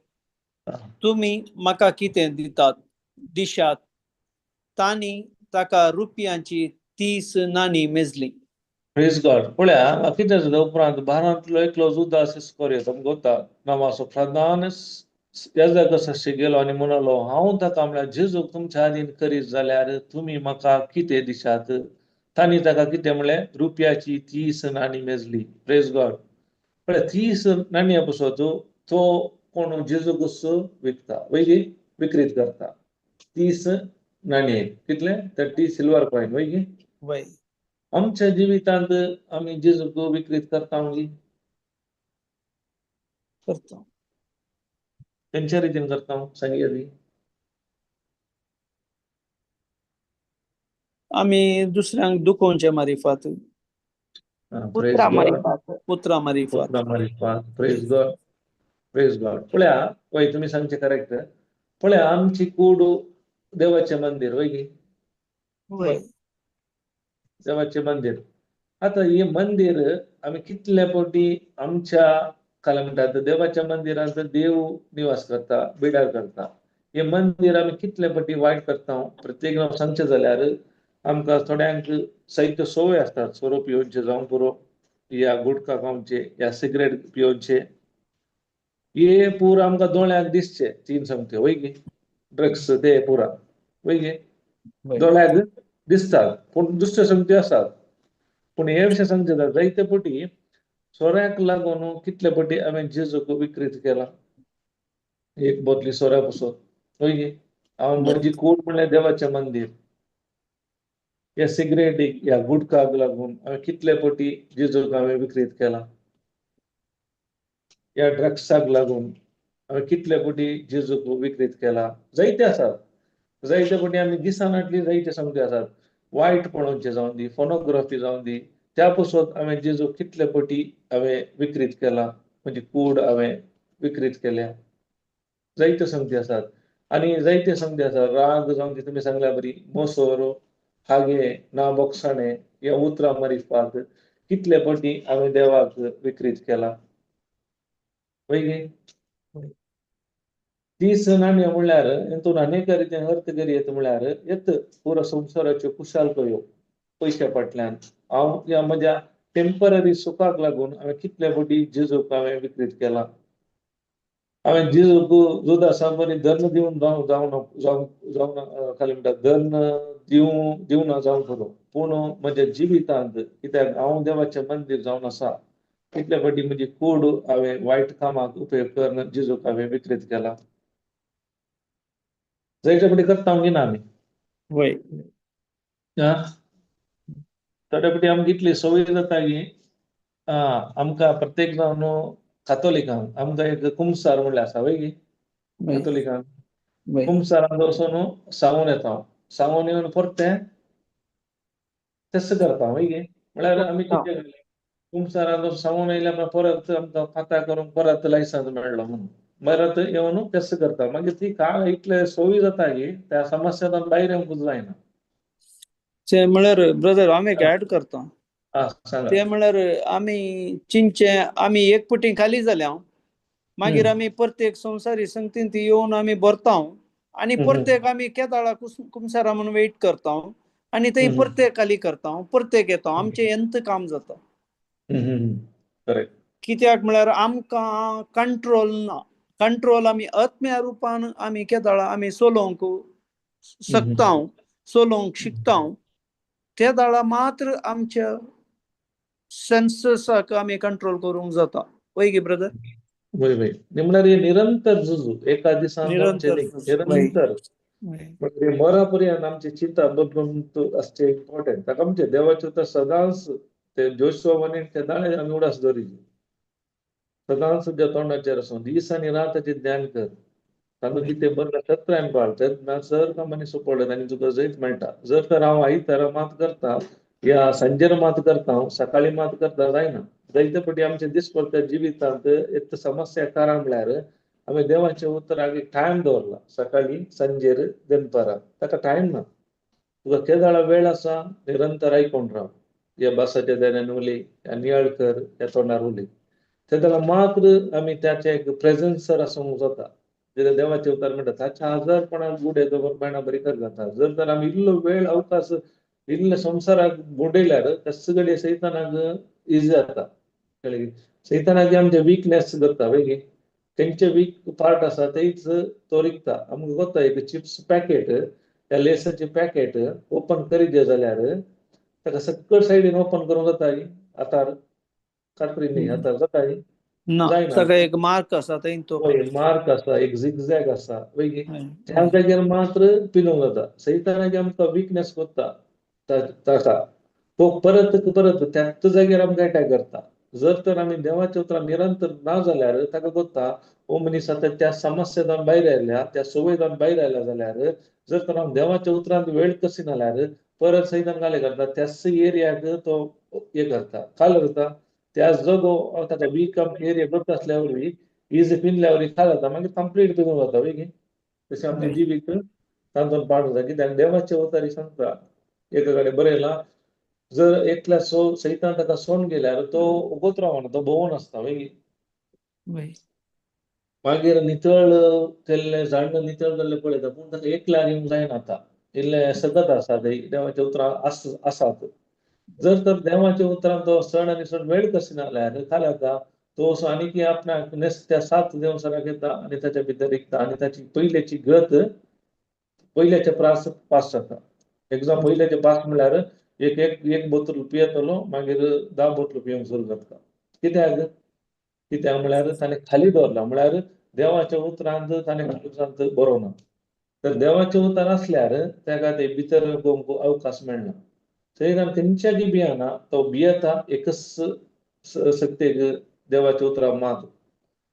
तुमी म्हाका कितें दितात दिशात? तांणी ताका रुपयांची 30 नाणी मेजली. प्रेज गॉड. पळया कितें जाता उपरांत बारांतलो एकलो जुदास इस्करियोत गोता नांवाचो प्रधान याजका सरशी गेलो आनी म्हणालो, हांव ताका म्हळ्यार जेजूक तुमच्या आदीन करीत जाल्यार तुमी म्हाका कितें दिशात? तांणी ताका कितें म्हणलें, रुपयाची 30 नाणी मेजली. Praise God. पळय 30 नाणयां पसत तो कोण जेजूकच विकता, वय विक्रीत करता. 30 नाणये कितले? 30 सिल्वर कॉयन. वय वय. आमच्या जिवितांत आमी जेजूक विक्रीत करता गी? करता. खंयच्या रितीन करता सांगिया ती? आमी दुसऱ्यांक दुखोवचे मारिफात, उतरां मारिफात, उतरां मारिफात. उतरां मारिफात. Praise God, praise God. पळया वय तुमी सांगचें करेक्ट. पळया आमची कूड देवाचें मंदीर वय गी? वय. देवाचें मंदीर. आतां हें मंदीर आमी कितले फावटी आमच्या काल म्हणटात देवाच्या मंदिरांत देव निवास करता, बिडार करता. हें मंदीर आमी कितले फावटी वायट करता. प्रत्येक सांगचें जाल्यार आमकां थोड्यांक साहित्य संवय आसतात, सोरो पिवचे जावं पुरो, या गुटखा खावचे या सिगरेट पिवचे, हे पुरा आमकां दोळ्यांक दिसचे तीन सामके वय गी, ड्रग्स ते पुरा वय गी दोळ्याक दिसतात, पूण दुसरे समते आसात. पूण हे विशय सांगचे जाल्यार जायते फावटी सोऱ्याक लागून कितले फावटी हांवें जेजूक विक्रीत केला, एक बोतली सोऱ्या पसून वय गी. हांव म्हजी कूड म्हणल्यार देवाचें मंदीर, ह्या सिगरेटीक ह्या गुटखाक लागून हांवें कितले फावटी जेजूक हांवें विक्रीत केला, ह्या ड्रग्साक लागून हांवें कितले फावटी जेजूक विक्रीत केला. जायते आसात, जायते फावटी आमी दिसनातली जायते सामके आसात, वायट पळोवचें जावं दी, फोनोग्राफी जावं दी, त्या पसून हांवें जेजूक कितले फावटी हांवें विक्रीत केला, म्हजी कूड हांवें विक्रीत केल्या. जायते संगती आसात. आनी जायते संगती आसा, राग जावं ती तुमी सांगल्या बरी मोसोर, हागे, ना बोगसाणे ह्या उतरां मारिफात कितले पटी हांवें देवाक विक्रीत केला. वय गे? 30 नाणयो म्हणल्यार हितून अनेक रितीन अर्थ करी येता म्हणल्यार येत पुरो संवसाराच्यो कुशालकायो पयशा फाटल्यान हांव ह्या म्हज्या टेंपररी सुखाक लागून हांवें कितले पटी जेजूक हांवें विक्रीत केला. हांवें जेजूक जुदासा बरी धर्न दिवन जावं जावं जावं जावं खाली म्हणटा धर्न दिवं दिवना जावं खरो, पूण म्हज्या जिवितांत कित्याक हांव देवाचें मंदीर जावन आसा, कितले फावटी म्हजी कूड हांवें वायट कामाक उपयोग करून जेजूक हांवें विक्रीत केला. जायते फावटी करता ना आमी. वय. थोडे फावटी आमकां इतली संवय जाता की आमकां प्रत्येक जावन कातोलिकांक आमकां एक कुमसार म्हणल्यार आसा वय गी, कातोलिकांक कुमसारांत वचून सांगून येता, सांगून येवन परतें तशें करता वय गे. म्हळ्यार आमी कितें कुमसारांत सांगून येयल्या परत आमकां फाता करून परत लायसन्स मेळ्ळो म्हणून परत येवन तशें करता. मागीर ती काळ इतले सोयी जाता की त्या समस्यांतल्यान भायर येवंकूच जायना. ते म्हळ्यार ब्रदर आमी एक ऍड करता, ते म्हळ्यार आमी चिंचे आमी एक पुटी खाली जाल्या, मागीर आमी प्रत्येक संवसारी संगतीन ती येवन आमी भरता आनी प्रत्येक आमी केदाळा कुमसारा म्हणून वेट करता आनी थंय प्रत्येक खाली करता, प्रत्येक येता, आमचें यंत्र काम जाता. कित्याक म्हळ्यार आमकां कंट्रोल ना, कंट्रोल आमी आत्म्या रुपान आमी केदाळा आमी चलोवंक शकता, चलोवंक शिकता, ते दाळा मात्र आमच्या सेन्ससाक आमी कंट्रोल करूंक जाता. वय गे ब्रदर? वय वय. म्हळ्यार हे निरंतर झुजू, एका दिसान निरंतर मरा पर्यंत आमची चिंता बदलून आसचें इम्पॉर्टंट. ताका आमचें देवाचें तर सदांच ते जोशुआ आनी ते दाळे आमी उडास दवरिल्ली, सदांच तुज्या तोंडाचेर आसूं, दीस आनी रात ताचें ध्यान कर, तातूंत कितें बरें सत्रायन पाळ, तेन्ना सर कामांनी सुपडलें आनी तुका जैत मेळटा. जर तर हांव आयतारा मात करता या सांजेर मात करता, सकाळी मात करता जायना. जायते फावटी आमच्या दिसपट्ट्या जिवितांत एक समस्या कारण म्हळ्यार आमी देवाच्या उतराक एक टायम दवरला, सकाळी सांजेर दनपारां, ताका टायम ना. तुका केदाळा वेळ आसा निरंतर आयकून राव, ह्या बासाच्या दाऱ्यान उलय, ह्या नियाळ कर, ह्या तोंडार उलय, तेन्ना मात्र आमी ताचे एक प्रेजन्सर आसूंक जाता. कित्याक देवाचें उतर म्हणटा ताच्या आजारपणाक गुडे दवर बायणा बरी कर जाता. जर तर आमी इल्लो वेळ अवकाश इल्ले संवसाराक बुडयल्यार तस घडये सैतानाक इजी जाता. कळ्ळें? सैतानाक आमचे विकनेस धरता वय गे, तेंचे वीक पार्ट आसा तेच तो रिकता. आमकां कोत्ता एक चिप्स पॅकेट या लेसाचे पॅकेट ओपन करीत जाल्यार ताका सकयल सायडीन ओपन करूंक जाता. आतां कात्री न्ही, आतां जाता ना, एक मार्क आसा थंय, तो मार्क आसा, एक झिगझॅग आसा वय गे, त्या जाग्यार मात्र पिनूंक जाता. सैतानाक आमकां विकनेस कोत्ता ताका तो परत परत त्याच जाग्यार आमकां अटॅक करता. जर तर आमी देवाच्या उतरां निरंतर ना जाल्यार ताका कोत्ता हो मनीस आतां त्या समस्येंतल्यान भायर आयल्या, त्या संवयेंतल्यान भायर आयल्या जाल्यार जर तर आमी देवाच्या उतरांत वेळ कशी ना जाल्यार परत सैतान गाले करता, त्याच एरियाक तो हे करता, खाल करता, त्या जगो ताका वीक एरिया करता आसल्या वरवीं is पिनल्या वरवीं खाल जाता, मागीर कंप्लीट पिनूंक जाता वय गे. तशें आमचें जिवीत तांतून पाड जाता. कित्याक देवाच्या उतरांनी सांगता एका कडेन बरयलां, जर एकल्या सो सैतान ताका सोन गेल्यार तो उगोत रावना, तो भोंवून आसता वय गे. मागीर नितळ केल्लें झाड नितळ जाल्लें पळयता, पूण ताका एकल्याक येवंक जायना. आतां इल्लें सगत आसा, देवाच्या उतरां आसात. जर तर देवाच्या उतरान तो सण आनी सण वेळ कशी ना जाल्यार खाल जाता, तो असो आनी आपणाक नेसत्या सात देवसराक येता आनी ताच्या भितर रिगता आनी ताची पयल्याची गत पयल्याच्या प्रास पास जाता. एग्जाम पयल्याचे पास म्हणल्यार एक एक एक बोतल पियेतलो, मागीर 10 बोतल पिवंक सुरू करता. कित्याक? कित्याक म्हणल्यार ताणें खाली दवरला, म्हणल्यार देवाच्या उतरांत ताणें काळजांत बरोवना. तर देवाचें उतर आसल्यार ताका ते भितर अवकाश मेळना. थंय खंयच्याकी भियेना, तो भियेता एकच शक्तेक देवाच्या उतरां मात.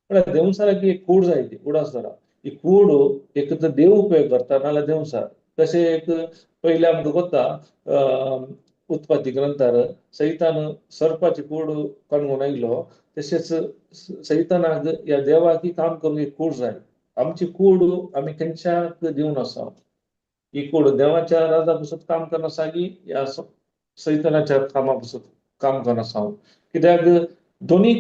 म्हळ्यार देवसाराक एक कूड जाय, ती उडास धरा, ही कूड एक तर देव उपयोग करता नाजाल्यार देवसार. तशें एक पयलें आमकां कोत्ता उत्पत्ती ग्रंथार सैतान सर्पाची कूड काडून आयलो, तशेंच सैतानाक ह्या देवाकी काम करूंक एक कूड जाय. आमची कूड आमी खंयच्याक दिवन आसा, ही कूड देवाच्या राजा पसत काम करना आसा की ह्या सैतानाच्या कामा पसत काम करना आसा. कित्याक दोनी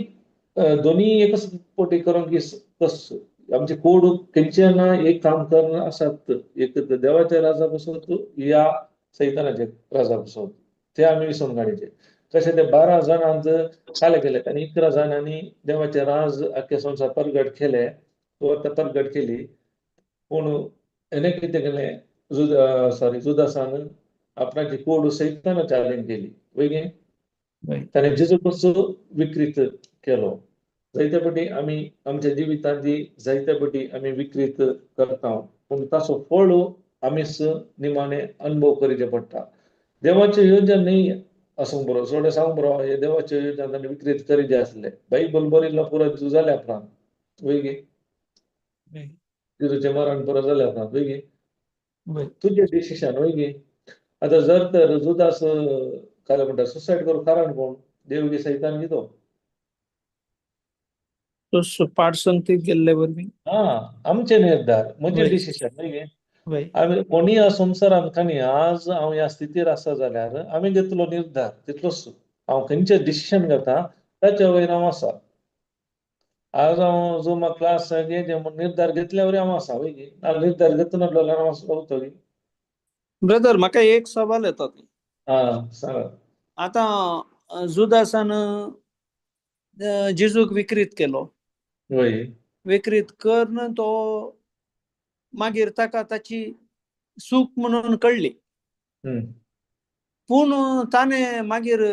दोनी एकच पटी करूंक की कस आमची कूड खंयचे ना एक काम करना आसात, एक देवाच्या राजा पसत या सैतानाच्या राजा पसत, ते आमी विसरून काडचे. तशें ते 12 जाणांत काले केले आनी 11 जाणांनी देवाचे राज आख्खे संवसार परगट केले, सुवार्ता परगट केली. पूण हेणे कितें केलें, जुदासान आपणाची कोड सैतानाच्या हातीन केली वय गे, ताणें जेजू कसो विकृत केलो. जायते पटी आमी आमच्या जिवितांत जायते पटी आमी विकृत करता, पूण ताचो फळ आमीच निमाणे अनुभव करचें पडटा. देवाची योजना न्ही आसूंक बरो, चड सांगूंक बरो, हे देवाच्यो योजना ताणें विकृत करीत आसले. बायबल बरयल्लो पुरो जाल्या उपरांत वय गे, जेजूचें मरण पुरो जाल्या उपरांत वय गे, तुजें डिसिशन वय गे. आतां जर तर जुदास काय म्हणटा सुसायड करूंक कारण कोण, देव गे सैतान गी तो? पाठ संगतीत गेल्ले वरवीं. हा, आमचे निर्धार, म्हजें डिसिशन वय गे. आमी कोणीय ह्या संवसारांत काणी आज हांव ह्या स्थितीर आसा जाल्यार आमी घेतलो निर्धार तितलोच, हांव खंयचें डिसिशन घेता ताच्या वयर हांव आसा. आज हांव जो म्हाका क्लास घे म्हूण निर्धार घेतल्या वरी हांव आसा वय गे, निर्धार घेतना जाल्यार हांव रावतो गी. ब्रदर, म्हाका एक सवाल येता. आं सांगा. आतां जुदासान जेजूक विकृत केलो, वय, विकृत करून तो मागीर ताका ताची चूक म्हणून कळ्ळी, पूण ताणें मागीर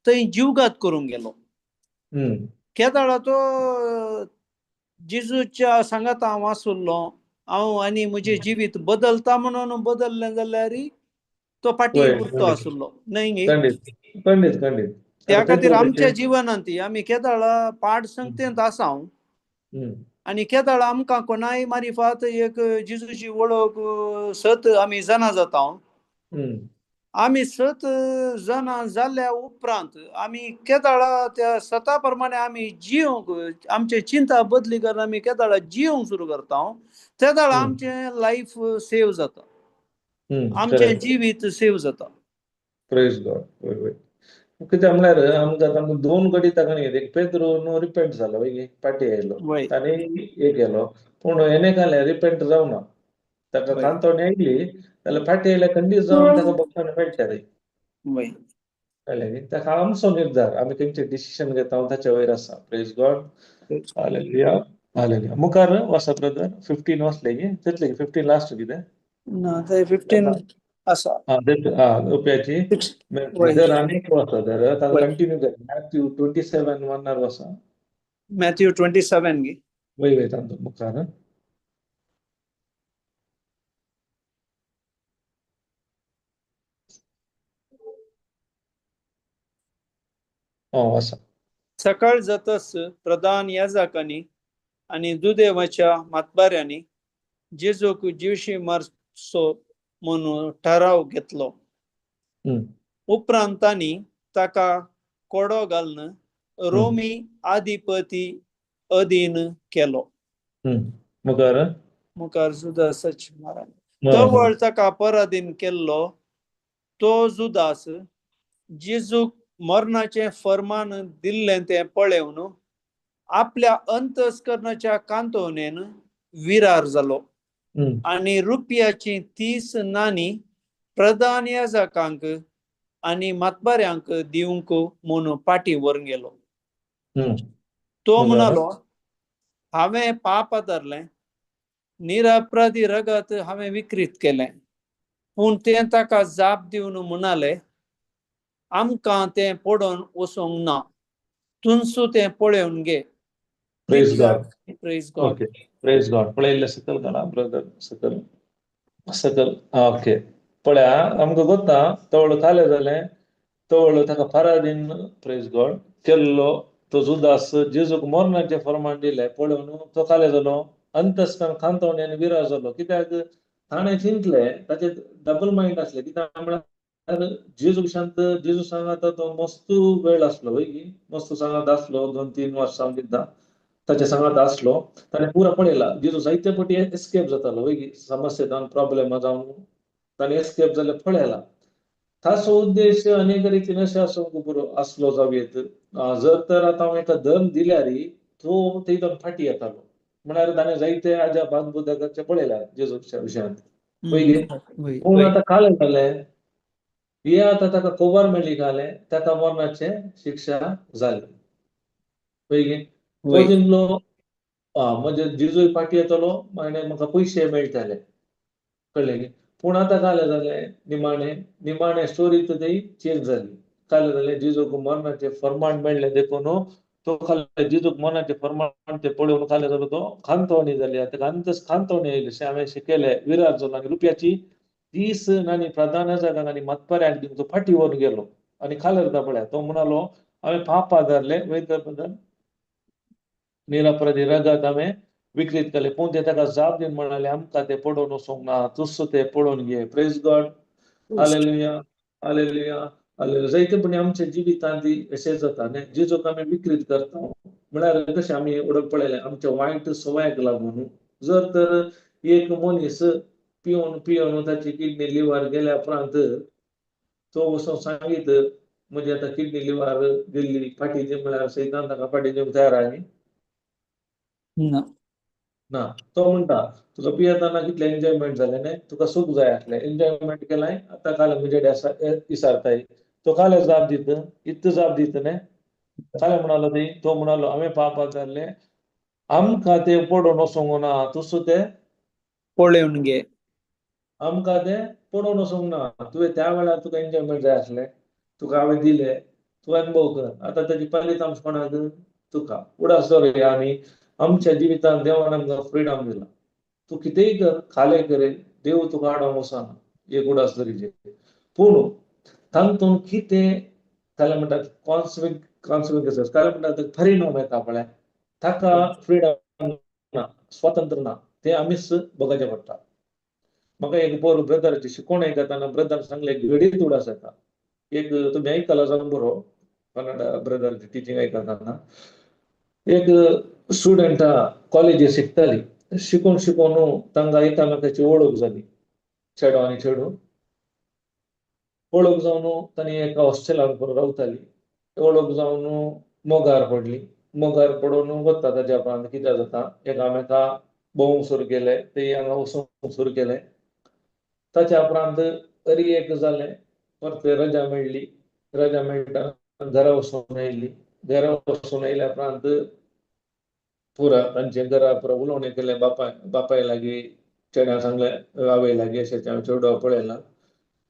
थंय जीवघात करूंक गेलो. केदाळा तो जेजूच्या सांगाता हांव आसुल्लो, हांव आनी म्हजें जिवीत बदलता म्हणून बदल्लें जाल्यार तो फाटीं उरतो आसुल्लो न्हय न्ही. खंडीत खंडीत. त्या खातीर आमच्या जिवनांत आमी केदाळा पाड संगतेंत आसा आनी केदाळा आमकां कोणाय मारिफात एक जेजूची वळख सत आमी जाणा जाता. आमी सत जाणा जाल्या उपरांत आमी केदाळा त्या सता प्रमाणे आमी जिवंक, आमचे चिंता बदली करून आमी केदाळा जिवंक सुरू करता, तेदाळा आमचें लायफ सेव जाता, आमचें जिवीत सेव जाता. प्रेज गॉड. वय वय, कित्याक म्हळ्यार आमकां आतां दोन घडिता काणी, एक पेद्रो न्हू रिपेंट जालो वय, फाटीं आयलो ताणें हे केलो, पूण हेणे काडलें रिपेंट जावना, ताका कांतवणी आयली जाल्यार फाटीं आयल्यार खंडीत जावन ताका भोगसाण मेळटा रे, कळ्ळें न्ही. ताका आमचो निर्धार, आमी खंयचें डिसिशन घेता ताच्या वयर आसा. Praise God. Hallelujah hallelujah. मुखार वाचा ब्रदर, 15 वाचले की तितले, 15 लास्ट कितें ना ते 15 आसा. रुपयाची जर आनीक वाचा जर ताका कंटिन्यू कर. मॅथ्यू 27:1 वाचा. मॅथ्यू 27 गी. वय वय, तांचो मुखार. वाचा. सकाळ जातच प्रधान याजकांनी आनी दुदेवाच्या मातबाऱ्यांनी जेजूक जिवशी मारचो म्हणून ठराव घेतलो. उपरांत तांणी ताका कोडो घालून रोमी आधिपती अधीन केलो. मुखार मुखार जुदासाचे मरण. तवळ ताका पराधीन केल्लो तो जुदास जेजूक मरणाचें फर्मान दिल्लें तें पळेवन आपल्या अंतस्करणाच्या कांतवणेन विरार जालो आनी रुपयाची 30 नाणी प्रधान याजकांक आनी मातबाऱ्यांक दिवंक म्हूण पाटी व्हरून गेलो. तो म्हणालो, हांवें पाप धरलें, निरपराधी रगत हांवें विकृत केलें. पूण तें ताका जाप दिवन म्हणाले, आमकां तें पडोवन वचूंक ना, तुमचो तें पळोवन घे. Praise God. Praise God. Okay, praise God. पळयल्लें सकल घाला ब्रदर, सकल सकल. ओके, पळया आमकां गोता तवळ कालें जालें, तवळ ताका पराधीन प्रेज गॉड केल्लो तो जुदास जेजूक मरणाचें फर्मान दिलें पळोवन तो कालें जालो, अंतस्करण कांतवणी आनी विरार जालो. कित्याक ताणें चिंतलें, ताचें डबल मायंड आसलें. कित्याक म्हळ्यार जेजू शांत जेजू सांगाता तो मस्त वेळ आसलो वय की, मस्त सांगात आसलो 2-3 वर्सां सुद्दां. ताच्या सांगात आसलो, ताणें पुरा पळयला जेजू जायते पटी एस्केप जातालो वय समस्या जावन प्रॉब्लेम जावन ताणें एस्केप जाल्यार पळयला. ताचो उद्देश अनेक रितीन अशें आसूंक पुरो आसलो जावं येत, जर तर आतां हांव एका धन दिल्यार तो थंय फाटी येतालो. म्हळ्यार ताणें जायते अजाप अद्भुत करचें पळयला जेजूच्या विशयांत. पयलीं पूण आतां कालें जालें, हे आतां ताका खबर मेळ्ळी कालें ताका मरणाचें शिक्षा जाली. पयलीं तो जिनलो म्हणजे जेजूय फाटी येतलो, मागीर म्हाका पयशे मेळटले, कळ्ळें न्ही. पूण आतां कालें जालें, निमाणें निमाणें स्टोरी तर ती चेंज जाली. कालें जालें, जेजूक मरणाचें फर्माण मेळ्ळें देखून तो खालें जेजूक मरणाचें फर्माण तें पळोवन खालें जालो तो खांतवणी जाली. आतां खांतवणी आयली अशें हांवें शिकयलें, विरार जालो आनी रुपयाची 30 आनी प्रधान जागांक आनी मतपर्याक दिवन तो फाटी व्हरून गेलो. आनी खालें जाता पळया, तो म्हणालो हांवें पापां धरले वयता बदल निरपराधी रगत हांवें विकृत केलें. पूण ते ताका जाप दिवन म्हणाले आमकां तें पडोवन वचूंक ना, तुस तें पळोवन घे. प्रेज गॉड, हालेलुया, हालेलुया, हालेलुया. जायते पण आमच्या जिवितांत अशें जाता न्ही, जेजूक आमी विकृत करता. म्हळ्यार कशें आमी उडोवन पळयलें आमच्या वायट सवयाक लागून. जर तर एक मनीस पिवन पिवन ताची किडनी लिव्हर गेल्या उपरांत तो वचून सांगीत म्हणजे आतां किडनी लिव्हर गेल्ली फाटी दी म्हळ्यार सैतान ताका फाटी दिवंक तयार आहा न्ही? ना. ना. तो म्हणटा तुका पियेतना कितलें एन्जॉयमेंट जालें न्ही, तुका सूख जाय आसलें, एन्जॉयमेंट केलां, आतां काल म्हजे आसा विसारताय. तो काल जाप दित, इत्त जाप दित न्ही. काल म्हणालो ती, तो म्हणालो हांवें पापां धरलें, आमकां तें पडोवन वचूंक ना, तुसो तें पळोवन घे, आमकां तें पडोवन वचूंक ना. तुवें त्या वेळार तुका एन्जॉयमेंट जाय आसलें, तुका हांवें दिलें, तूं अनुभव कर. आतां ताची फलितांश कोणाक? तुका. उडास दवरया आमी आमच्या जिवितांत देवान आमकां फ्रिडम दिला, तूं कितेंय कर, खालें करे, देव तुका आडोवंक वचना, एक उडास दवरिजे. पूण तातूंत कितें कालें म्हणटात कॉन्सिक्वेन्सीस, कालें म्हणटात परिणाम येता पळय, ताका फ्रिडम ना, स्वातंत्र्य ना, तें आमीच भोगचें पडटा. म्हाका एक पोर ब्रदराची शिकवण आयकतना ब्रदरान सांगलें घडीत उडास येता. एक तुमी आयकला जावंक बरो, कन्नडा ब्रदराची टिचींग आयकतना एक स्टुडंटा कॉलेजी शिकताली, शिकून शिकून तांकां एकामेकाची वळख जाली, चेडो आनी चेडूं वळख जावन तांणी एका हॉस्टेलान रावताली. वळख जावन मोगार पडली, मोगार पडून वता ताच्या उपरांत कितें जाता, एकामेका भोंवूंक सुरू केलें, ते हांगा वचूंक सुरू केलें. ताच्या उपरांत तरी एक जालें, परते रजा मेळ्ळी, रजा मेळटा घरा वचून आयली. घरा वचून आयल्या उपरांत पुरा तांचे घरा पुरा उलोवणें केलें, बापाय बापाय लागीं चेड्यान सांगलें, आवय लागीं अशें हांवें चेडवा पळयलां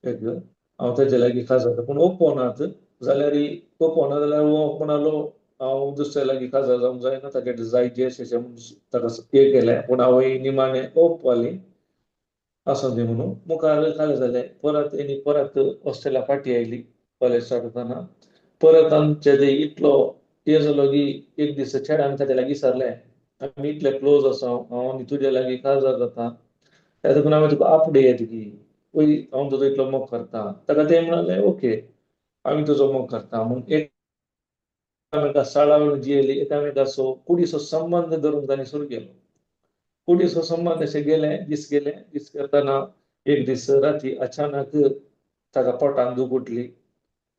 एक, हांव ताजे लागीं खासा, पूण ओपोनात जाल्यार ओपोना जाल्यार हो म्हणालो हांव दुसऱ्या लागीं खासा जावंक जायना, ताचे जायचे अशें अशें म्हूण ताका हें केलें. पूण आवय निमाणें ओपवाली, आसूं दी म्हणून. मुखार खालें जालें, परत तेणी परत हॉस्टेला फाटी आयली कॉलेज स्टार्ट जातना. परत आमचे ते इतलो हे जालो की एक दीस चेड्यान ताच्या लागीं विचारलें, आमी इतले क्लोज आसा, हांव आनी तुजे लागीं काजार जाता, त्या देखून हांवें तुका आपडे येत की वय हांव तुजो इतलो मोग करता. ताका ते म्हणाले ओके आमी तुजो मोग करता म्हूण. एकामेका साळावून जियेली, एकामेकाचो कुडीचो संबंद धरून तांणी सुरू केलो. कुडीचो संबंद अशे गेले, दीस गेले, दीस करतना एक दीस राती अचानक ताका पोटान दूख उठली.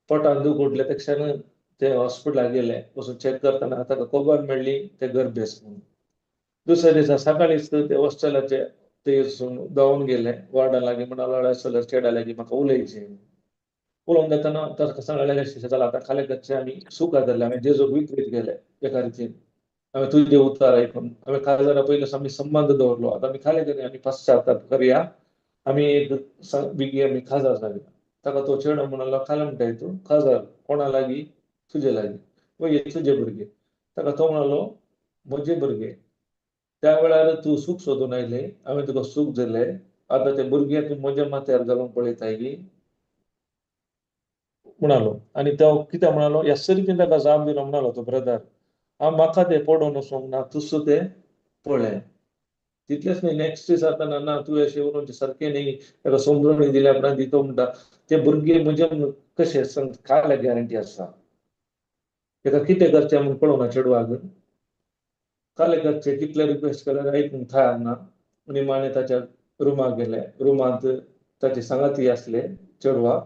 पोटान दूख उठले ते क्षण ते हॉस्पिटलाक गेले, वचून चॅक करतना ताका खबर मेळ्ळी ते गर्भेस्त म्हणून. दुसऱ्या दिसा सकाळीच ते हॉस्टेलाचे ते धांवून गेले वॉर्डा लागीं, म्हणालो चेड्या लागीं म्हाका उलयचें. उलोवन जातना ताका सांगलें अशें जालां, आतां खालें कच्चें आमी सुखा धरलें, हांवें जेजूक विकृत केलें एका रितीन, हांवें तुजे उतार आयकून हांवें काजारा पयलीं आमी संबंद दवरलो, आतां आमी खालें करी आमी पश्चाताप करया, आमी एक बेगी आमी काजार जावया. ताका तो चेडो म्हणालो खालें म्हणटाय तूं काजार कोणा लागीं? तुजे लागीं, वय तुजे भुरगे. ताका तो म्हणालो म्हजे भुरगे, त्या वेळार तूं सूख सोदून आयलें, हांवें तुका सूख दिलें, आतां ते भुरगे तूं म्हज्या माथ्यार घालून पळयताय की म्हणालो. आनी तो कितें म्हणालो, ह्या रितीन ताका जाप दिलो म्हणालो तो ब्रदर, हांव म्हाका तें पडोवन वचूंक ना, तुसो तें पळय. तितलेंच न्ही, नेक्स्ट दीस आतां ना तूं अशें उलोवचें सारकें न्ही, ताका समजून दिल्या उपरांत तो म्हणटा ते भुरगे म्हजे कशें सांग, काय गॅरंटी आसा, ताका कितें करचें म्हूण पळोवना चेडवाक. कालेकरचे कितले रिक्वेस्ट केल्यार आयकूंक तयार ना. निमाणे ताच्या रुमाक गेले. रुमांत ताची सांगाती आसले चेडवा.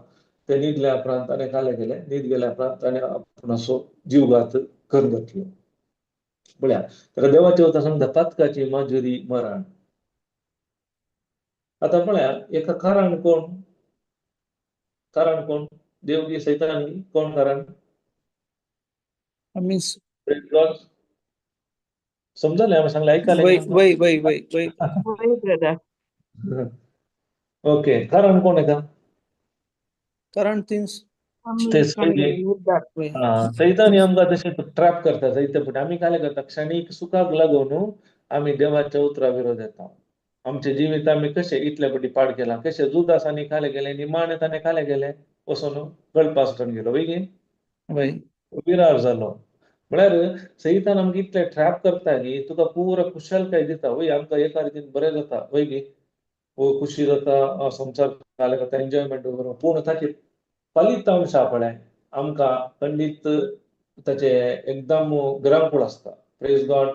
ते न्हिदल्या उपरांत ताणें खाले गेले. न्हीद गेल्या उपरांत ताणें आपणाचो जीवघात करून घेतलो. पळया, ताका देवाचें वता सांगता, पातकाची माजुरी मरण. आतां पळया, एका कारण कोण? कारण कोण? देवगी सैतानी कोण कारण? आमी समजलें हांवें सांगलें, आयकलें? वय वय वय वय वय. वय ब्रदर. ओके, कारण कोण एका? कारण तीच. ते सैतानी आमकां तशें ट्रॅप करता जायते फावटी. आमी काय करता, क्षणीक सुखाक लागून आमी देवाच्या उतरा विरोध येता. आमचे जिवीत आमी कशें इतले फावटी पाड केलां, कशें जुदासांनी खाले गेले, निमाणे ताणें खाले गेले वचून गळपास करून गेलो. वय गे, वय विरार जालो. म्हळ्यार सैतान आमकां इतले ट्रॅप करता की तुका पुरो खुशालकाय दिता. वय, आमकां एका रितीन बरें जाता. वय गे, खुशी जाता, संवसार खाले जाता, एन्जॉयमेंट. पूण ताची फलितांश पळय आमकां खंडीत ताचे एकदम ग्रांकूळ आसता. Praise God,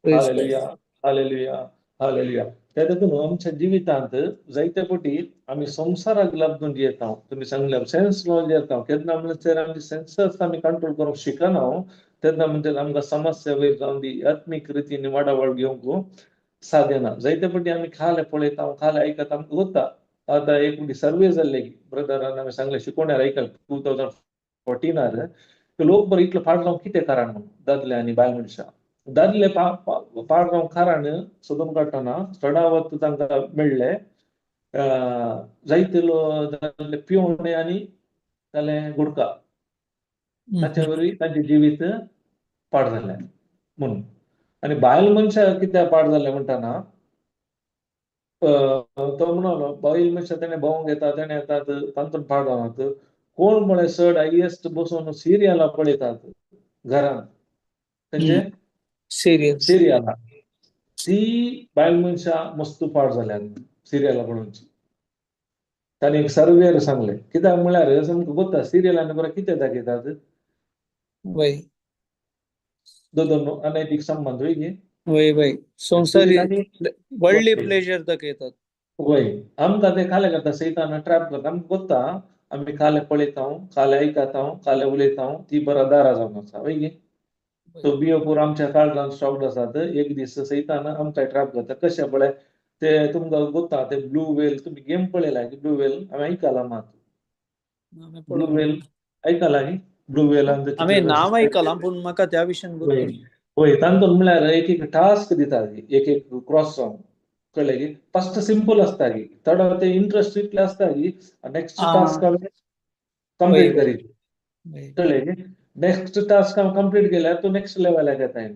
hallelujah, hallelujah, hallelujah. त्या देखून आमच्या जिवितांत जायते फावटी आमी संवसाराक लागून जियेता. तुमी सांगले सेन्स लॉ जियेता. केन्ना म्हणल्यार आमचे सेन्सस आमी कंट्रोल करूंक शिकना तेन्ना म्हणजे आमकां समस्या वयर जावन दी आत्मीक रितीन वाडावळ घेवंक साध्य ना. जायते फावटी आमी खाले पळयता, खाले आयकता, आमकां गोता. आतां एक फावटी सर्वे जाल्ले ब्रदरान आमी सांगले शिकोवण्यार आयकल 2014 लोक बरो इतलो पाड जावंक कितें कारण म्हणून दादले आनी बायल मनशां दादले पाड जावंक कारण सोदून काडटना चडावत तांकां मेळ्ळे जायते दादले पिवणे आनी जाले गुडका, ताच्या वरवीं तांचें जिवीत पाड जालें म्हणून. आनी बायल मनशां कित्याक पाड जालें म्हणटना तो म्हणलो बायल मनशां तेणें भोंवंक येता, तेणें येतात, तांतून पाड जावनात. कोण पळय चड हायेस्ट बसून सिरियलां पळयतात घरांत, खंयचे सिरियल, सिरियलां. ती बायल मनशां मस्त पाड जाल्यात सिरियलां पळोवची. ताणें एक सर्वेर सांगलें, कित्याक म्हळ्यार सामकें गोता सिरियलांनी बरें कितें दाखयतात, वय दोन दोन अनैतीक संबंद. वय गे, वय वय, संवसारी वर्ल्डली प्लेजर दाखयतात. वय, आमकां ते खाले करता सैतान ट्रॅप करता. आमकां गोता, आमी खाले पळयता, खाले आयकता, खाले उलयता, ती बरा दारा जावन आसा. वय गे, तो बियो पुरो आमच्या काळजान स्टॉक्ड आसात. एक दीस सैतान आमकां ट्रॅप करता. कशें पळय ते तुमकां गोता ते ब्लू वेल, तुमी गेम पळयला की ब्लू वेल? हांवें आयकलां मात ब्लू वेल आयकलां न्ही? ब्लू वेल हांवें नांव आयकलां पूण म्हाका त्या विशयान वय वय. तांतून म्हळ्यार एक एक टास्क दिता, एक एक क्रॉस जावन, कळ्ळें की? फस्ट सिंपल आसता की थोडो ते इंट्रस्ट इतले आसता की नेक्स्ट टास्क हांवें कंप्लीट करीत, कळ्ळें की? नेक्स्ट टास्क हांव कंप्लीट केल्यार तूं नेक्स्ट लेवलाक येता,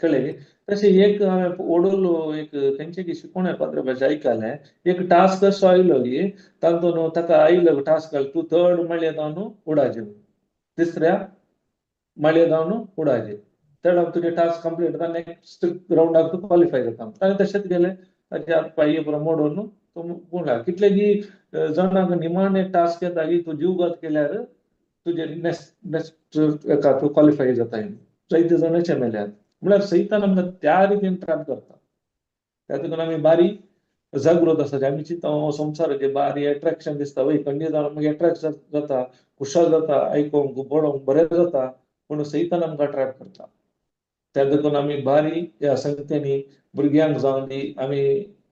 कळ्ळें की? तशें एक हांवें ओडूल एक खंयचे की शिकोवण्या पात्र भाशे आयकलें, एक टास्क असो आयलो की तातूंत ताका आयलो टास्क, तूं थर्ड माळये जावन उडाचे, तिसऱ्या माळये जावन उडाचे, थर्ड तुजें टास्क कंप्लीट जाता, नेक्स्ट रावंडाक तूं क्वॉलिफाय जाता. ताणें तशेंच गेलें, ताचे हात पांय पुरो मोडून तो म्हणला कितले की जाणांक निमाणे टास्क येता की तूं जीवघात केल्यार तुजें नेक्स्ट नेक्स्ट एका तूं क्वॉलिफाय जाता. जायते जाण अशें मेल्यात. म्हळ्यार सैतान आमकां त्या रितीन ट्रॅप करता. त्या देखून आमी बारीक जागृत आसा. आमी चिंता संवसाराचें बारी एट्रेक्शन दिसता. वय, खंडीत जावन मागीर एट्रेक्शन जाता, खुशाल जाता, आयकोंक पळोवंक बरें जाता, पूण सैतान आमकां ट्रॅप करता. त्या देखून आमी बारी ह्या संगत्यांनी भुरग्यांक जावन दी आमी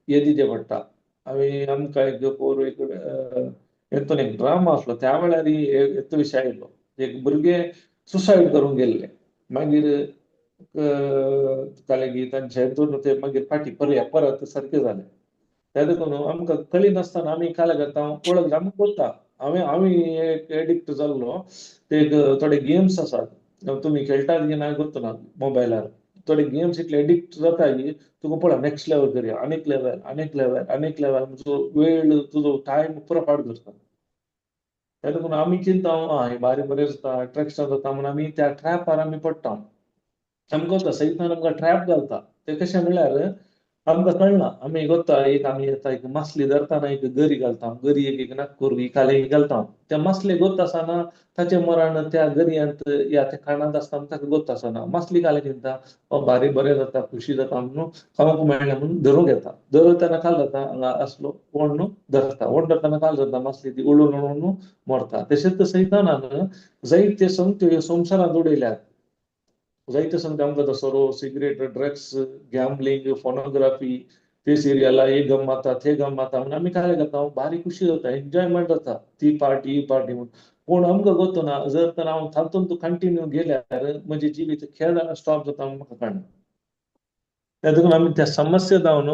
हे दिवचें पडटा. आमी आमकां एक पोर एक हेतून एक ड्रामा आसलो त्या वेळार हेतू विशय आयलो, एक भुरगें सुसायड करूंक गेल्लें, मागीर कळ्ळें की तांचे हेतून ते मागीर फाटीं परत परत सारकें जालें. त्या देखून आमकां कळी नासतना आमी काल करता वळख आमकां कोत्ता. हांवें हांव एक एडिक्ट जाल्लो. ते एक थोडे गेम्स आसात, तुमी खेळटात की ना गोत्त ना, मोबायलार थोडे गेम्स इतले एडिक्ट जाता की तुका पळय नेक्स्ट लेवल करया, आनीक लेवल, आनीक लेवल, आनीक लेवल, तुजो वेळ तुजो टायम पुरो पाड करता. त्या देखून आमी चिंता आं हें बारी बरें जाता, एट्रेक्शन जाता म्हूण आमी त्या ट्रॅपार आमी पडटा. आमकां वता सैतान आमकां ट्रॅप घालता. ते कशें म्हणल्यार आमकां कळना, आमी गोत्ता एक आमी येता एक मासली धरतना एक गरी घालता, गरी एक एक नागपूर खाली घालता. त्या मासले गोत आसतना ताचे मरण त्या गरयांत या त्या खाणांत आसतना ताका गोत आसना. मासली खाली दिता, भारी बरें जाता, खुशी जाता म्हणून खावंक मेळ्ळें म्हणून धरूंक येता. धरतना काल जाता, हांगा आसलो ओण्ण धरता, ओण धरतना काल जाता, मासली ती उडून उडून मरता. तशेंच सैतानान जायते संगत्यो संवसारांत उडयल्यात. जायते संगते आमकां सोरो, सिगरेट, ड्रग्स, गॅम्बलिंग, फोनोग्राफी, ते सिरियला हे गम माता ते गम माता म्हणून आमी काय करता, भारी खुशी जाता, एन्जॉयमेंट जाता, ती पार्टी ही पार्टी म्हणून. पूण आमकां गोतो ना, जर तर हांव तातूंत कंटिन्यू गेल्यार म्हजें जिवीत खेळ स्टॉप जाता म्हणून म्हाका कळना. त्या देखून आमी त्या समस्या जावन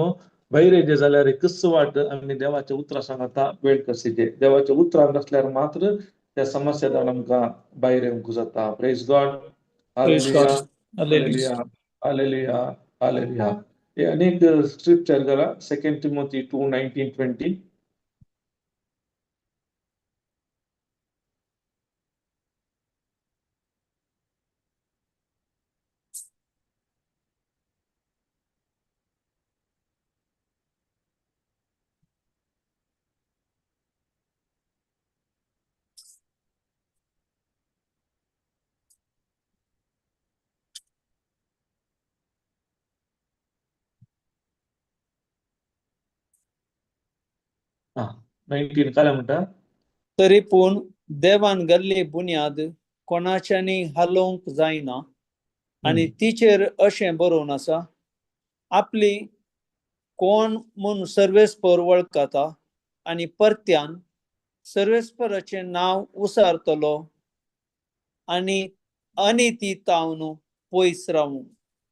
भायर येयले जाल्यार एकच वाट, आमी देवाच्या उतरां सांगता वेळ कशीचे. देवाच्या उतरां नासल्यार मात्र त्या समस्या जावन आमकां भायर येवंक जाता. Praise God. Praise God. Hallelujah, hallelujah, hallelujah. हे अनेक स्क्रिप्चर घाला, 2 Timothy 2:19-20. 19 काय म्हणटा? तरी पूण देवान घाल्ली बुन्याद कोणाच्यानी हालोवंक जायना आनी तिचेर अशें बरोवन आसा, आपली कोण म्हूण सर्वेस्पर वळखता आनी परत्यान सर्वेस्पराचें नांव उसारतलो आनी अनिती तावन पयस रावूं.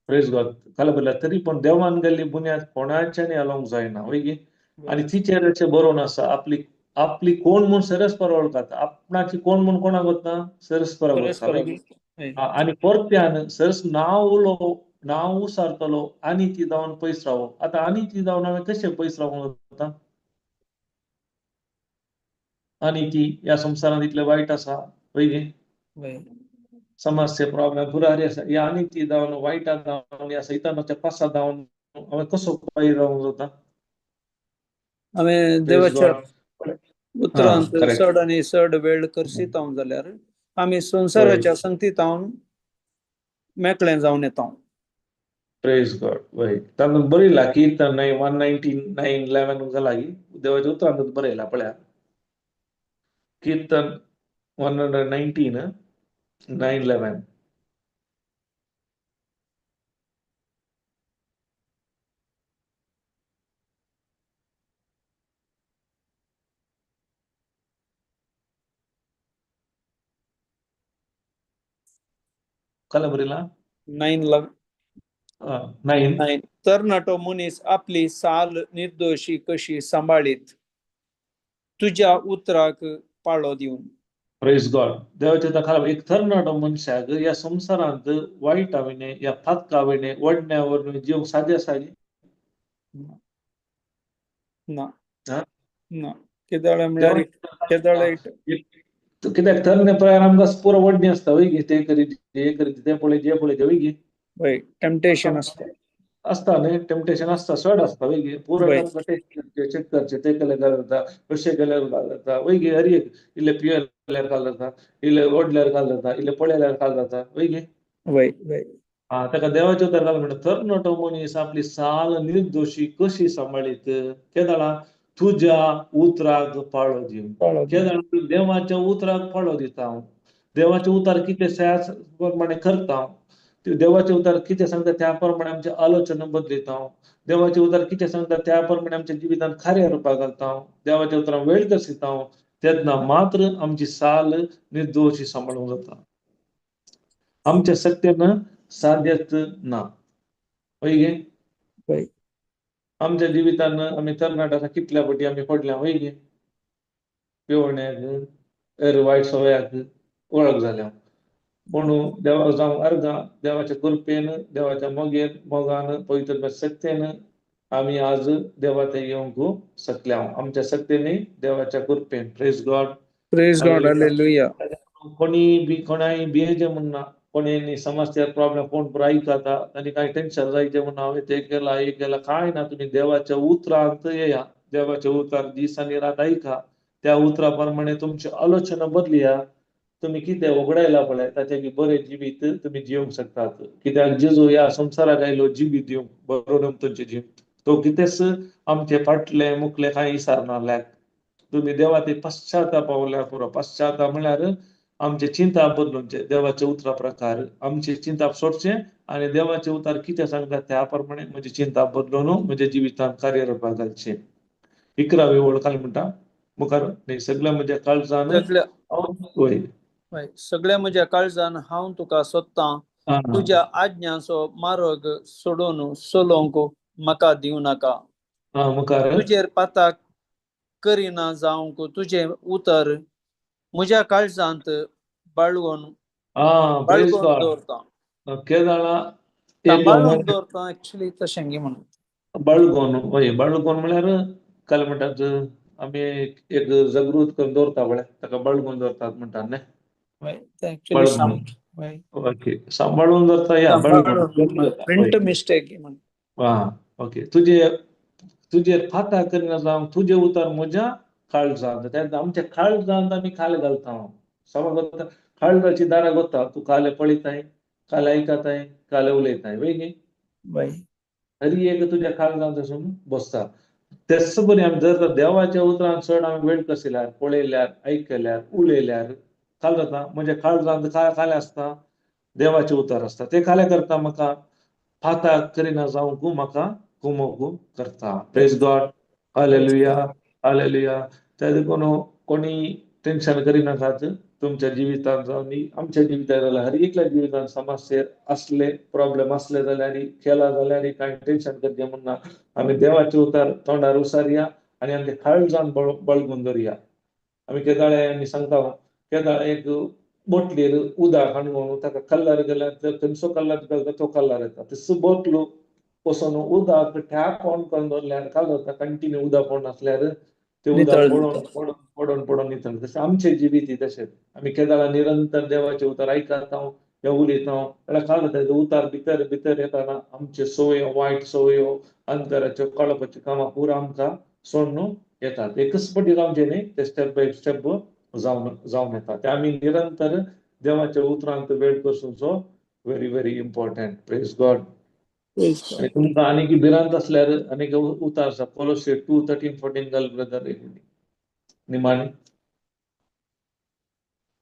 प्रेज गॉड. काल बरयला, तरी पण देवान गेल्ली बुन्याद कोणाच्यानी हालोवंक जायना, वय गी? आनी तिचेर अशें बरोवन आसा, आपली आपली कोण म्हूण सरस्पर वळखता. आपणाची कोण म्हूण कोणाक वतना? सरस्पराक वता, वय गी? आनी परत्यान सरस नांव उलो नांव उसारतलो आनी ती जावन पयस रावो. आतां आनी ती जावन हांवें कशें पयस रावूंक जाता? आनी ती ह्या संवसारांत इतलें वायट आसा, वय गे? समस्या प्रॉब्लेम पुरारी आसा. ह्या आनी ती जावन वायटा जावन ह्या सैतानाच्या पासा जावन हांवें कसो पयस रावूंक जाता? हांवें प्रेज देवाच्या गॉड. उतरांत करेक्ट. चड आनी चड वेळ करसीत हांव जाल्यार आमी संवसाराच्या संगतीत हांव मेकळें जावन येता. प्रेज गॉड. वय, तातूंत बरयला, कीर्तन 119:9-11 लागीं देवाच्या उतरांत बरयला. पळया, कीर्तन 119:9-11. कला बरयला? 9 11. 9. 9. तरणाटो मनीस आपली साल निर्दोशी कशी सांबाळीत, तुज्या उतराक पाळो दिवन. प्रेज गॉड. देवाच्या खाला एक तरणाटो मनशाक ह्या संवसारांत वायट विणे, ह्या पातका विणे, वडण्या वरवीं जीव सादे आसा? ना. हा? ना, केदाळ म्हणल्यार केदाळ कित्याक तरणे प्रायार आमकां पुरो वडणी आसता, वय गी? ते करीत हे करीत, ते पळय जे पळय ते, वय गी? वय, टेम्पटेशन आसता. आसता न्ही, टेम्पटेशन आसता, चड आसता, वय गी? पुरो आमकां टेस्ट करचें, चेक करचें, ते केल्यार काल जाता, अशें केल्यार काल जाता, वय गी? हर एक इल्लें पियेल्यार काल जाता, इल्लें ओडल्यार काल जाता, इल्लें पळयल्यार काल जाता, वय गी? वय वय. हा, ताका देवाच्या उतर घाल म्हणटा, तरणाटो मनीस आपली साल निर्दोशी कशी सांबाळीत, केदाळा तुज्या उतराक पाळो दिवन. पाळो दिवन. केदाळा देवाच्या उतराक पाळो दिता हांव, देवाचें उतर कितें त्याच प्रमाणे करता हांव, देवाचें उतर कितें सांगता त्या प्रमाणे आमचें आलोचना बदलिता हांव, देवाचें उतर कितें सांगता त्या प्रमाणे आमच्या जिवितांत कार्य रुपाक घालता हांव, देवाच्या उतरान वेळ दर्शिता हांव, तेन्ना मात्र आमची साल निर्दोशी सांबाळूंक जाता. आमच्या शक्तेन साध्यत ना, वय गे? वय. आमच्या जिवितान आमी तरणाट्या कितल्या फावटी आमी पडल्या, वय गे? पिवण्याक, एर वायट सवयाक वळख जाल्या. पूण देवाक जावं अर्गां, देवाच्या कृपेन, देवाच्या मोगेन मोगान, पवित्र शक्तेन आमी आज देवा थंय येवंक शकल्या. आमच्या शक्तेन, देवाच्या कृपेन. Praise God. Praise God. Hallelujah. Hallelujah. कोणी बी कोणाय भियेचें म्हण ना. कोणी समस्या प्रॉब्लेम कोण पुरो आयकता आनी कांय टेन्शन जायचे म्हणून हांवें तें केलां हें केलां, कांय ना. तुमी देवाच्या उतरांत येया, देवाच्या उतरार दीस आनी रात आयका, त्या उतरा प्रमाणे तुमची आलोचना बदलया. तुमी कितें वगडायला पळय ताचे बरें जिवीत तुमी जिवंक शकतात. कित्याक जेजू ह्या संवसाराक आयलो जिवीत दिवंक, बरोवन तुमचें जिवीत, तो कितेंच आमचे फाटले मुखले कांय विसारना. तुमी देवा ते पश्चाताप पावल्यार पुरो. पश्चाताप म्हळ्यार आमचे चिंता बदलूचे, देवाचे उतरा प्रकार आमचे चिंताप सोडचे आनी देवाचे उतार कितें सांगता त्या प्रमाणे म्हजी चिंता बदलून म्हज्या जिवितांत कार्यरत घालचें. 11वी ओळ काय म्हणटा मुखार? न्ही सगळ्या म्हज्या काळजान वय सगळ्या म्हज्या काळजान हांव तुका सोदतां, तुज्या आज्ञाचो मार्ग सोडून चलोवंक म्हाका दिवं नाका. मुखार तुजेर पाताक करिना जावंक तुजें उतर म्हज्या काळजांत बाळगून बाळगून दवरता. सांबाळून दवरता एक्चुअली तशें गी म्हणून बाळगून, हय बाळगून म्हळ्यार काय म्हणटात आमी एक जागृत करून दवरता पळय ताका बाळगून दवरतात म्हणटात न्ही. ओके, सांबाळून दवरता या बाळगून प्रिंट मिस्टेक. हा ओके. तुजे तुजेर फाता करिना जावंक तुजें उतर म्हज्या काळजांत. तेन्ना आमच्या काळजांत आमी खाल घालता. समज काळजाची दारां गोता, तूं काले पळयताय, काले आयकताय, काले उलयताय, वय न्ही? हरी एक तुज्या काळजांत वचून बसता. तेच बरी आमी जर देवाच्या उतरान चड आमी वेळ कसल्यार, पळयल्यार, आयकल्यार, उलयल्यार काल जाता म्हज्या काळजांत कालें आसता देवाचें उतर आसता. तें कालें करता म्हाका फाता करिना जावंक म्हाका कुमोक करता. Praise God, hallelujah, hallelujah. त्या देखून कोणी टेन्शन करिनाकात. तुमच्या जिवितांत जावं आमच्या जिवितांत जाल्यार हर एकल्या जिवितांत समस्या असले प्रॉब्लेम असले जाल्यार केला जाल्यार कांय टेन्शन करचें म्हण ना. आमी देवाचे उतर तोंडार उसारया आनी आमच्या काळजान बळगून दवरया. आमी केदाळे आमी सांगता, केदाळे एक बोटलीर उदक हाडून ताका कलर गेल्यार खंयचो कलर घालता तो कलर येता. तसो बोटलो वचून उदक टॅप ऑन करून दवरल्यार काल जाता कंटिन्यू उदक पडून आसल्यार ते उदक पडून पडून पडून पडून नितळ. तशें आमचें जिवीत तशें आमी केदाळा निरंतर देवाचें उतर आयकता या उलयता जाल्यार काल जाता उतार भितर भितर येताना आमच्यो संवयो, वायट संवयो, अंतराच्यो कळपाच्यो कामां पुरा आमकां सोडून येतात. एकच पटी जावचें न्ही, ते स्टेप बाय स्टेप जावन जावन येता. ते आमी निरंतर देवाच्या उतरांत वेळ करचो very very important. Praise God. आनी तुमकां आनीक भिरांत आसल्यार आनीक उतार आसा कोलोसे 2:13-14 घाल ब्रदर निमाणी.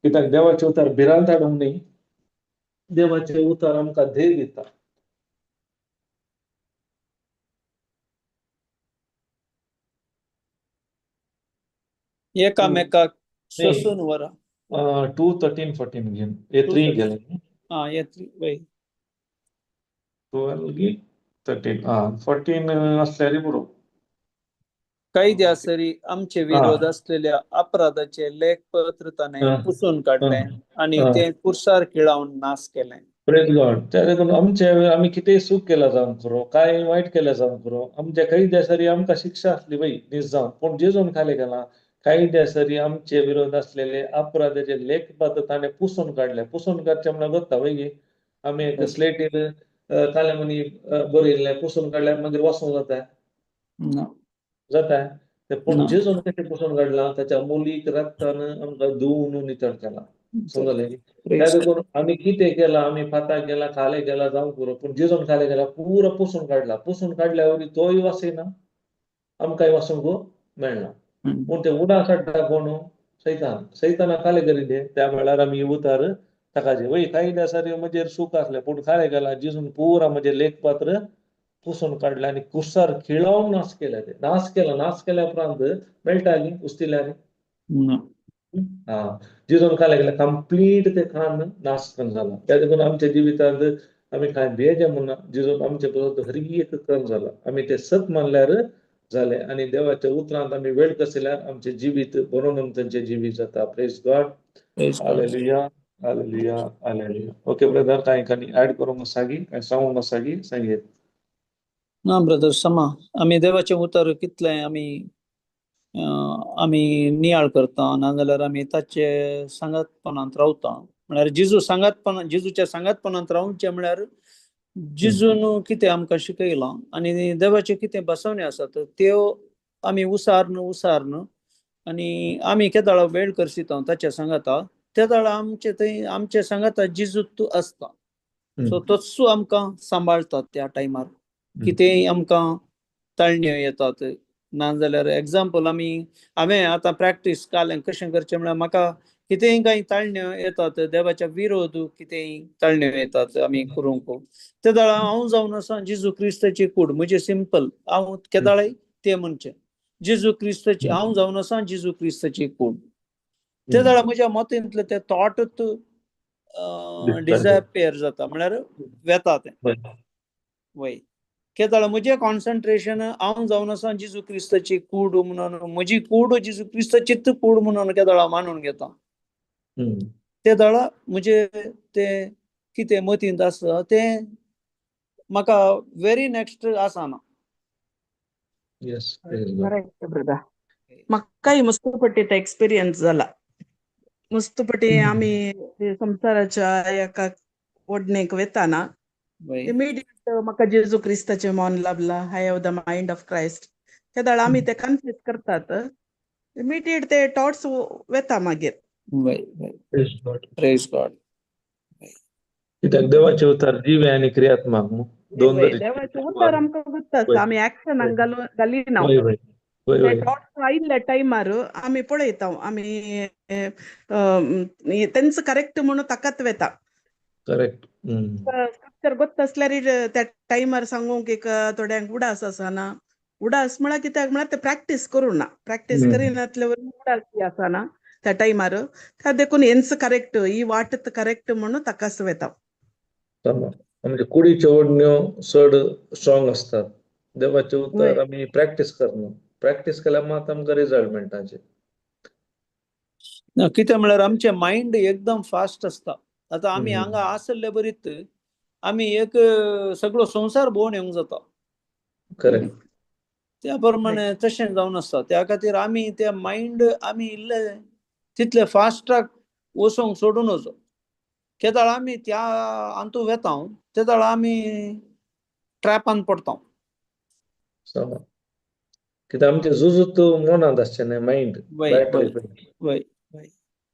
कित्याक देवाचे उतार भिरांत हाडूंक न्ही, देवाचे उतार आमकां धैर्य दिता. एकामेकाक सोसून वरा. 2:13-14 घेवन हे 3 गेले. आं हे 3 वय 12 गी 13 14 असल्यार पुरो. कैद्या सरी आमचे विरोध असलेल्या अपराधाचे लेखपत्र ताणें पुसून काडलें आनी ते कुर्सार खिळावन नाश केलें. Praise God. त्या देखून आमचे आमी कितेंय चूक केला जावं खरो, कांय वायट केल्या जावं खरो, आमच्या कैद्या सरी आमकां शिक्षा आसली वय नीज जावन, पूण जेजून खाली केला कैद्या सरी आमचे विरोध असलेले अपराधाचे लेखपत्र ताणें पुसून काडलें. पुसून काडचें म्हळ्यार जाता वय गी आमी एक स्लेटीर काले मनी बरयल्लें पुसून काडल्यार मागीर वचूंक जाता जाता. पूण जेजून कशें पुसून काडलां ताच्या मुलीक रक्तान आमकां धुवन नितळ केलां. समजलें? त्या देखून आमी कितें केलां, आमी फाता केला, खाले केला जावं पुरो, पूण जेजून खाले केला पुरो पुसून काडला. पुसून काडल्या वरी तोय वाचयना, आमकांय वाचूंक मेळना. पूण ते उडा काडटा कोण? सैतान. सैताना खाले करी दे त्या वेळार आमी उतार ताका जे वय कांय आसा म्हजेर सूख आसलें, पूण खाले केला जेजून पुरा म्हजें लेखपात्र पुसून काडलें आनी कुसार खिळोवन नाश केले. ते नाश केला. नाश केल्या उपरांत मेळटा न्ही उस्तिल्यार. हा जेजून खाले गेले कंप्लीट ते खाण नाश करून जाला. त्या देखून आमच्या जिवितांत आमी कांय भियेचें म्हणना. जेजून आमचे बरोबर हर एक करून जाला. आमी ते सत मानल्यार जाले आनी देवाच्या उतरांत आमी वेळ कसल्यार आमचें जिवीत बरोवन तांचें जिवीत जाता. Praise God, hallelujah, hallelujah, hallelujah. Okay brother, कांय कांय ऍड करूंक आसा की कांय सांगूंक आसा की सांगेत? ना ब्रदर, समा आमी देवाचें उतर कितलें आमी आमी नियाळ करता, नाजाल्यार आमी ताचे सांगातपणांत रावता. म्हळ्यार जेजू सांगातपणा, जेजूच्या सांगातपणांत रावचें म्हळ्यार जेजून कितें आमकां शिकयलां आनी देवाचे कितें बसवणे आसात त्यो आमी उसार्न उसार्न आनी आमी केदाळा वेळ करसिता ताच्या सांगाता, तेदाळा आमचे थंय आमचे सांगाता जेजू तूं आसता. सो तोच आमकां सांबाळटा त्या टायमार. कितेंय आमकां ताळण्यो येतात नाजाल्यार एग्जाम्पल आमी हांवें आतां प्रॅक्टीस काल कशें करचें म्हळ्यार म्हाका कितेंय कांय ताळण्यो येतात देवाच्या विरोध कितेंय ताळण्यो येतात आमी करूंक, ते दाळा हांव जावन आसा जेजू क्रिस्ताची कूड. म्हजें सिंपल हांव केदाळाय तें म्हणचें जेजू क्रिस्ताची हांव जावन आसा जेजू क्रिस्ताची कूड. ते दाळा म्हज्या मतींतलें ते थॉटूच डिसअपियर जाता, म्हळ्यार वेता तें. वय केदाळा म्हजें कॉन्सन्ट्रेशन हांव जावन आसा जेजू क्रिस्ताची कूड म्हणून, म्हजी कूड जेजू क्रिस्ताचीच कूड म्हणून केदाळा मानून घेता. ते दाळा म्हजे ते कितें मतींत आसा तें म्हाका वेरी नेक्स्ट आसना. म्हाकाय मस्त पटी ते एक्सपिरियन्स जाला. मस्त पटी आमी संवसाराच्या एका ओडणेक वेताना इमिडिएट म्हाका जेजू क्रिस्ताचें मन लाभला, I have the mind of Christ. ते दाळा आमी ते कन्फ्यूज करतात, इमिडिएट ते थॉट्स वेता मागीर. Praise God. कित्याक देवाचे उतर जीवे आनी क्रियात्मक दोन देवाचे उतर आमकां गुत्त आसता, आमी एक्शनाक घालिना. थॉट्स आयिल्ल्या टायमार आमी पळयता, आमी तेंच करेक्ट म्हणून ताकात वेता. करेक्ट. स्क्रिप्चर गोत्त आसल्यार त्या टायमार सांगूंक एक थोड्यांक उडास आसना. उडास म्हळ्यार कित्याक म्हळ्यार ते प्रॅक्टीस करूं ना, प्रॅक्टीस करिनातले वरवीं उडास आसना त्या टायमार. त्या देखून हेंच करेक्ट, ही वाट करेक्ट म्हणून ताकाच वेता. म्हणजे कुडीच्यो ओडण्यो चड स्ट्रॉंग आसतात, देवाचे उतर आमी प्रॅक्टीस करना, प्रॅक्टीस केल्यार मात आमकां रिजल्ट मेळटा. कितें म्हळ्यार आमचें मायंड एकदम फास्ट आसता. आतां आमी हांगा आसले बरीत आमी एक सगळो संवसार भोंवन येवंक जाता. करेक्ट. त्या प्रमाणे तशें जावन आसता. त्या खातीर आमी ते मायंड आमी इल्ले तितले फास्टाक वचोंक सोडून वचो. केदाळ आमी त्या अंतू वेता तेदाळ आमी ट्रॅपान पडटा. कित्याक आमचें जुजूत मनांत आसचें न्हय, मायंड. वय.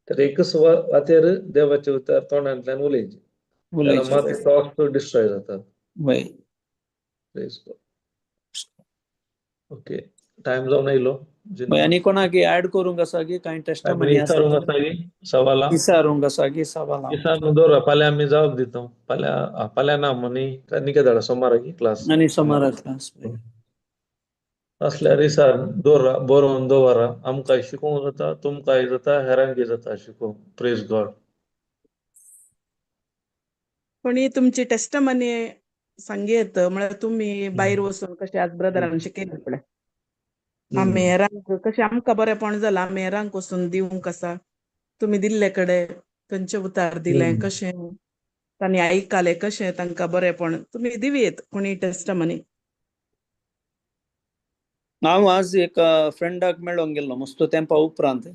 तर एकच वातेर देवाचे उतर तोंडांतल्यान उलयचें, मात थॉट्स डिस्ट्रॉय जातात. ओके, टायम जावन आयलो. आनी कोणाक ऍड करूंक आसा की कांय टेस्टमनी आसा की सवालां विचारूंक आसा की सवालां विचारून दवरा. फाल्यां आमी जबाब दिता. फाल्यां फाल्यां ना मनी आनी केदाळा सोमारा की क्लास, आनी सोमारा क्लास असल्यार विचार दवरा, बरोवन दवरा. आमकांय शिकोवंक जाता, तुमकांय जाता, हेरांकय जाता शिकोवंक. Praise God. कोणी तुमची टेस्टमनी सांगयत म्हळ्यार तुमी भायर वचून कशें आज ब्रदरान शिकयलें पळय, आमी हेरांक कशें आमकां बरेंपण जालां, आमी हेरांक वचून दिवंक आसा. तुमी दिल्ले कडेन खंयचें उतार दिलें, कशें तांणी आयकलें, कशें तांकां बरेंपण तुमी दिवयेत कोणी टेस्टमनी. हांव आज एका फ्रेंडाक मेळोंक गेल्लो मस्त तेंपा उपरांत,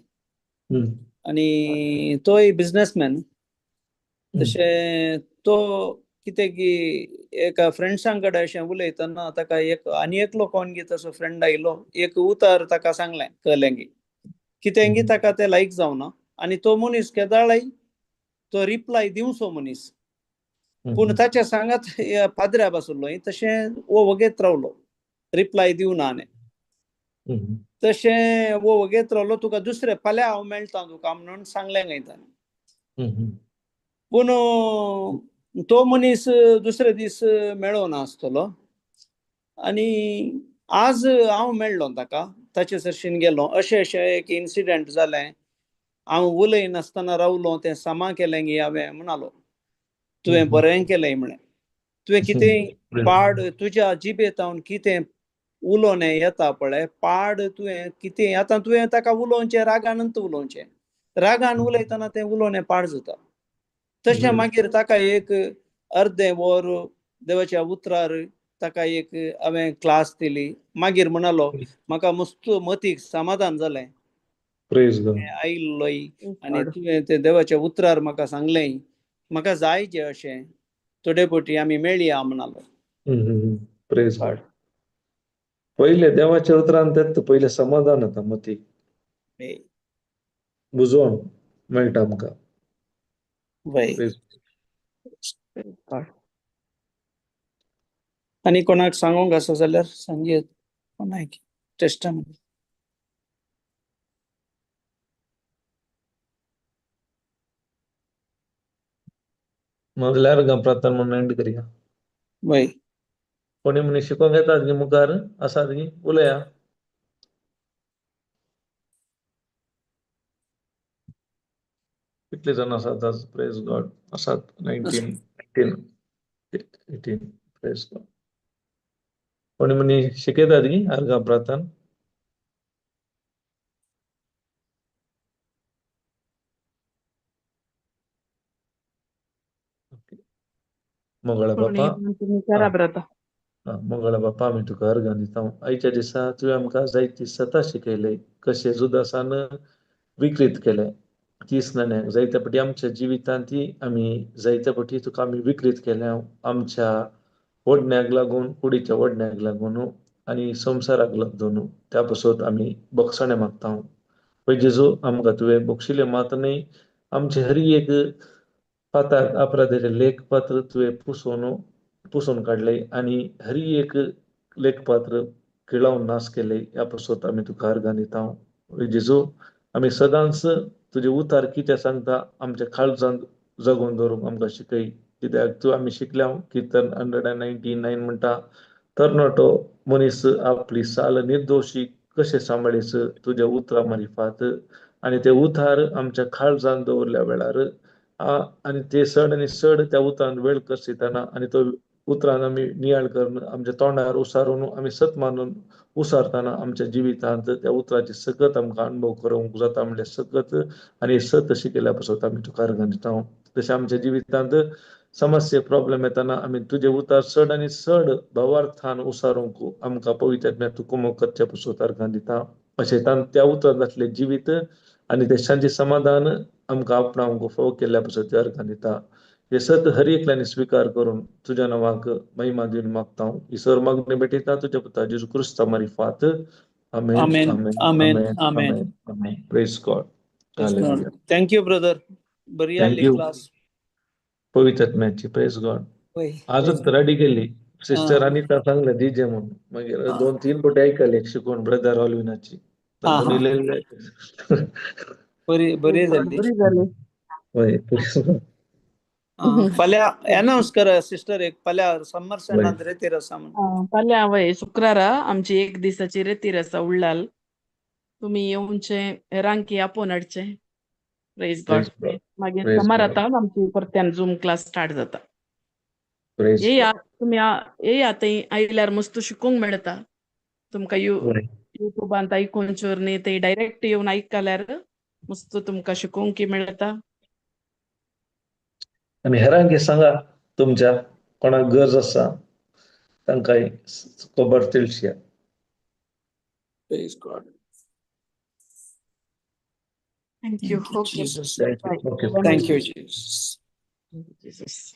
आनी तोय बिजनेसमॅन. तशें तो कितें की एका फ्रेंड्सां कडेन अशें उलयतना ताका एक आनी एकलो कोण गी तसो फ्रेंड आयलो, एक उतर ताका सांगलें, कळ्ळें की कितें गी ताका तें लायक जावना आनी तो मनीस केदाळाय तो रिप्लाय दिवचो मनीस, पूण ताच्या सांगात पाद्र्या बसलो तशें वो वगेत रावलो, रिप्लाय दिवना. आनी तशें वो वगेत रावलो, तुका दुसरें फाल्यां हांव मेळटा तुका म्हणून सांगलें खंय ताणें. पूण तो मनीस दुसरे दीस मेळोना आसतलो आनी आज हांव मेळ्ळो ताका, ताचे सरशीन गेलो. अशें अशें एक इन्सिडंट जालें, हांव उलयनासतना रावलो, तें समा केलें गी हांवें म्हणालो, तुवें बरें केलें म्हळें, तुवें कितें पाड तुज्या जिबेतावन कितें उलोवणें येता पळय पाड, तुवें कितें आतां तुवें ताका उलोवचें रागानूच उलोवचें, रागान उलयतना तें उलोवणें पाड जाता. तशें मागीर ताका एक अर्दें वर देवाच्या उतरार ताका एक हांवें क्लास दिली. मागीर म्हणालो म्हाका मस्त मतीक समाधान जालें, Praise God. आयिल्लोय आनी तुवें ते देवाच्या उतरार म्हाका सांगलें, म्हाका जाय जें अशें थोडे फावटी आमी मेळया म्हणालो. प्रेज गॉड. पयले देवाच्या उतरान तेत पयलें समाधान येता मतीक, बुजवण मेळटा आमकां. वय. आनी कोणाक सांगूंक आसा जाल्यार सांगयेत, कोणाक टेस्टमेंट. मगल्यार प्रार्थना म्हणून एंड करया. वय. कोणी मनीस शिकोवंक येतात गी मुखार आसात गी उलया. कितले जाण आसात आज? प्रेज गॉड आसात 19 18 18. Praise God. कोणी मनीस शिकयतात गी अर्घा प्रार्थना? मंगळा बापा, मंगळा बापा, आमी तुका अर्घां दिता. आयच्या दिसा तुवें आमकां जायती सता शिकयले, कशें जुदासान विकृत केलें 30 नाण्याक. जायते फावटी आमच्या जिवितांत ती आमी जायते फावटी तुका आमी विकृत केल्या, आमच्या ओडण्याक लागून, कुडीच्या ओडण्याक लागून आनी संवसाराक लागून. त्या पासत आमी बक्षाणें मागता. पळय जेजू, आमकां तुवें बक्षिलें मात न्हय, आमचे हरी एक पाताक अपराधाचें लेखपात्र तुवें पुसोवन पुसून काडलें आनी हरी एक लेखपात्र किळावन नाश केलें. ह्या पासत आमी तुका अर्घां दिता. जेजू, आमी सदांच तुजें उतार कितें सांगता आमच्या काळजांत जगोवन दवरूंक आमकां शिकय. कित्याक तूं आमी शिकल्या किर्तन 199 म्हणटा, तरणाटो मनीस आपली साल निर्दोशी कशें सांबाळीच तुज्या उतरां मारिफात, आनी ते उतार आमच्या काळजांत दवरल्या वेळार आनी ते सड आनी सड त्या उतरान वेळ करसितना आनी तो उतरान आमी नियाळ करून आमच्या तोंडार उसारून आमी सत मानून उसारतना आमच्या जिवितांत त्या उतराची सकत आमकां अणभव करूंक जाता. म्हणल्यार सकत आनी सत शिकयल्या पासत आमी तुका अर्घां दिता. तशें आमच्या जिवितांत समस्या प्रॉब्लेम येताना आमी तुजे उतार चड आनी चड भावार्थान उसारूंक आमकां पवित्र तूं कुमक करचे पासत अर्घां दिता. अशें त्या उतरांत आसलें जिवीत आनी ते शांती समाधान आमकां आपणावंक फावो केल्ल्या पासत अर्घां दिता. हे सत हर एकल्यानी स्विकार करून तुज्या नांवाक महिमा दिवन मागता. ईश्वर मागणी भेटयता तुज्या पुता जेजू क्रिस्ता मारिफात. आमेन. आमेन. आमेन. आमेन. आमेन. Praise God. Hallelujah. Thank you brother, बरी आसली क्लास. पवित्र आत्म्याची. Praise God. आजून तर रेडी केली सिस्टर अनिता सांगले डीजे म्हणून, मागीर 2-3 फावटी आयकले शिकून ब्रदर ऑलविनाची. बरी बरी जाली. फाल्यां अनाउन्स करा सिस्टर एक, फाल्यां समर सेनांत रेतीर आसा म्हणून. फाल्यां वय शुक्रारा आमची एक दिसाची रेतीर आसा उडलाल, तुमी येवचे हेरांकी आपोवन हाडचे. Praise God. मागीर सोमार आतां आमची परत्यान झूम क्लास स्टार्ट जाता. येया तुमी, येया थंय आयल्यार मस्त शिकूंक मेळटा तुमकां. युट्यूबांत आयकून चोर न्ही, थंय डायरेक्ट येवन आयकल्यार मस्त तुमकां शिकूंक मेळटा. आनी हेरांक सांगा तुमच्या कोणाक गरज आसा तांकां खबर तेळशिया. Praise God. Thank you. Thank you, Jesus. Okay. Thank you, Jesus. Jesus.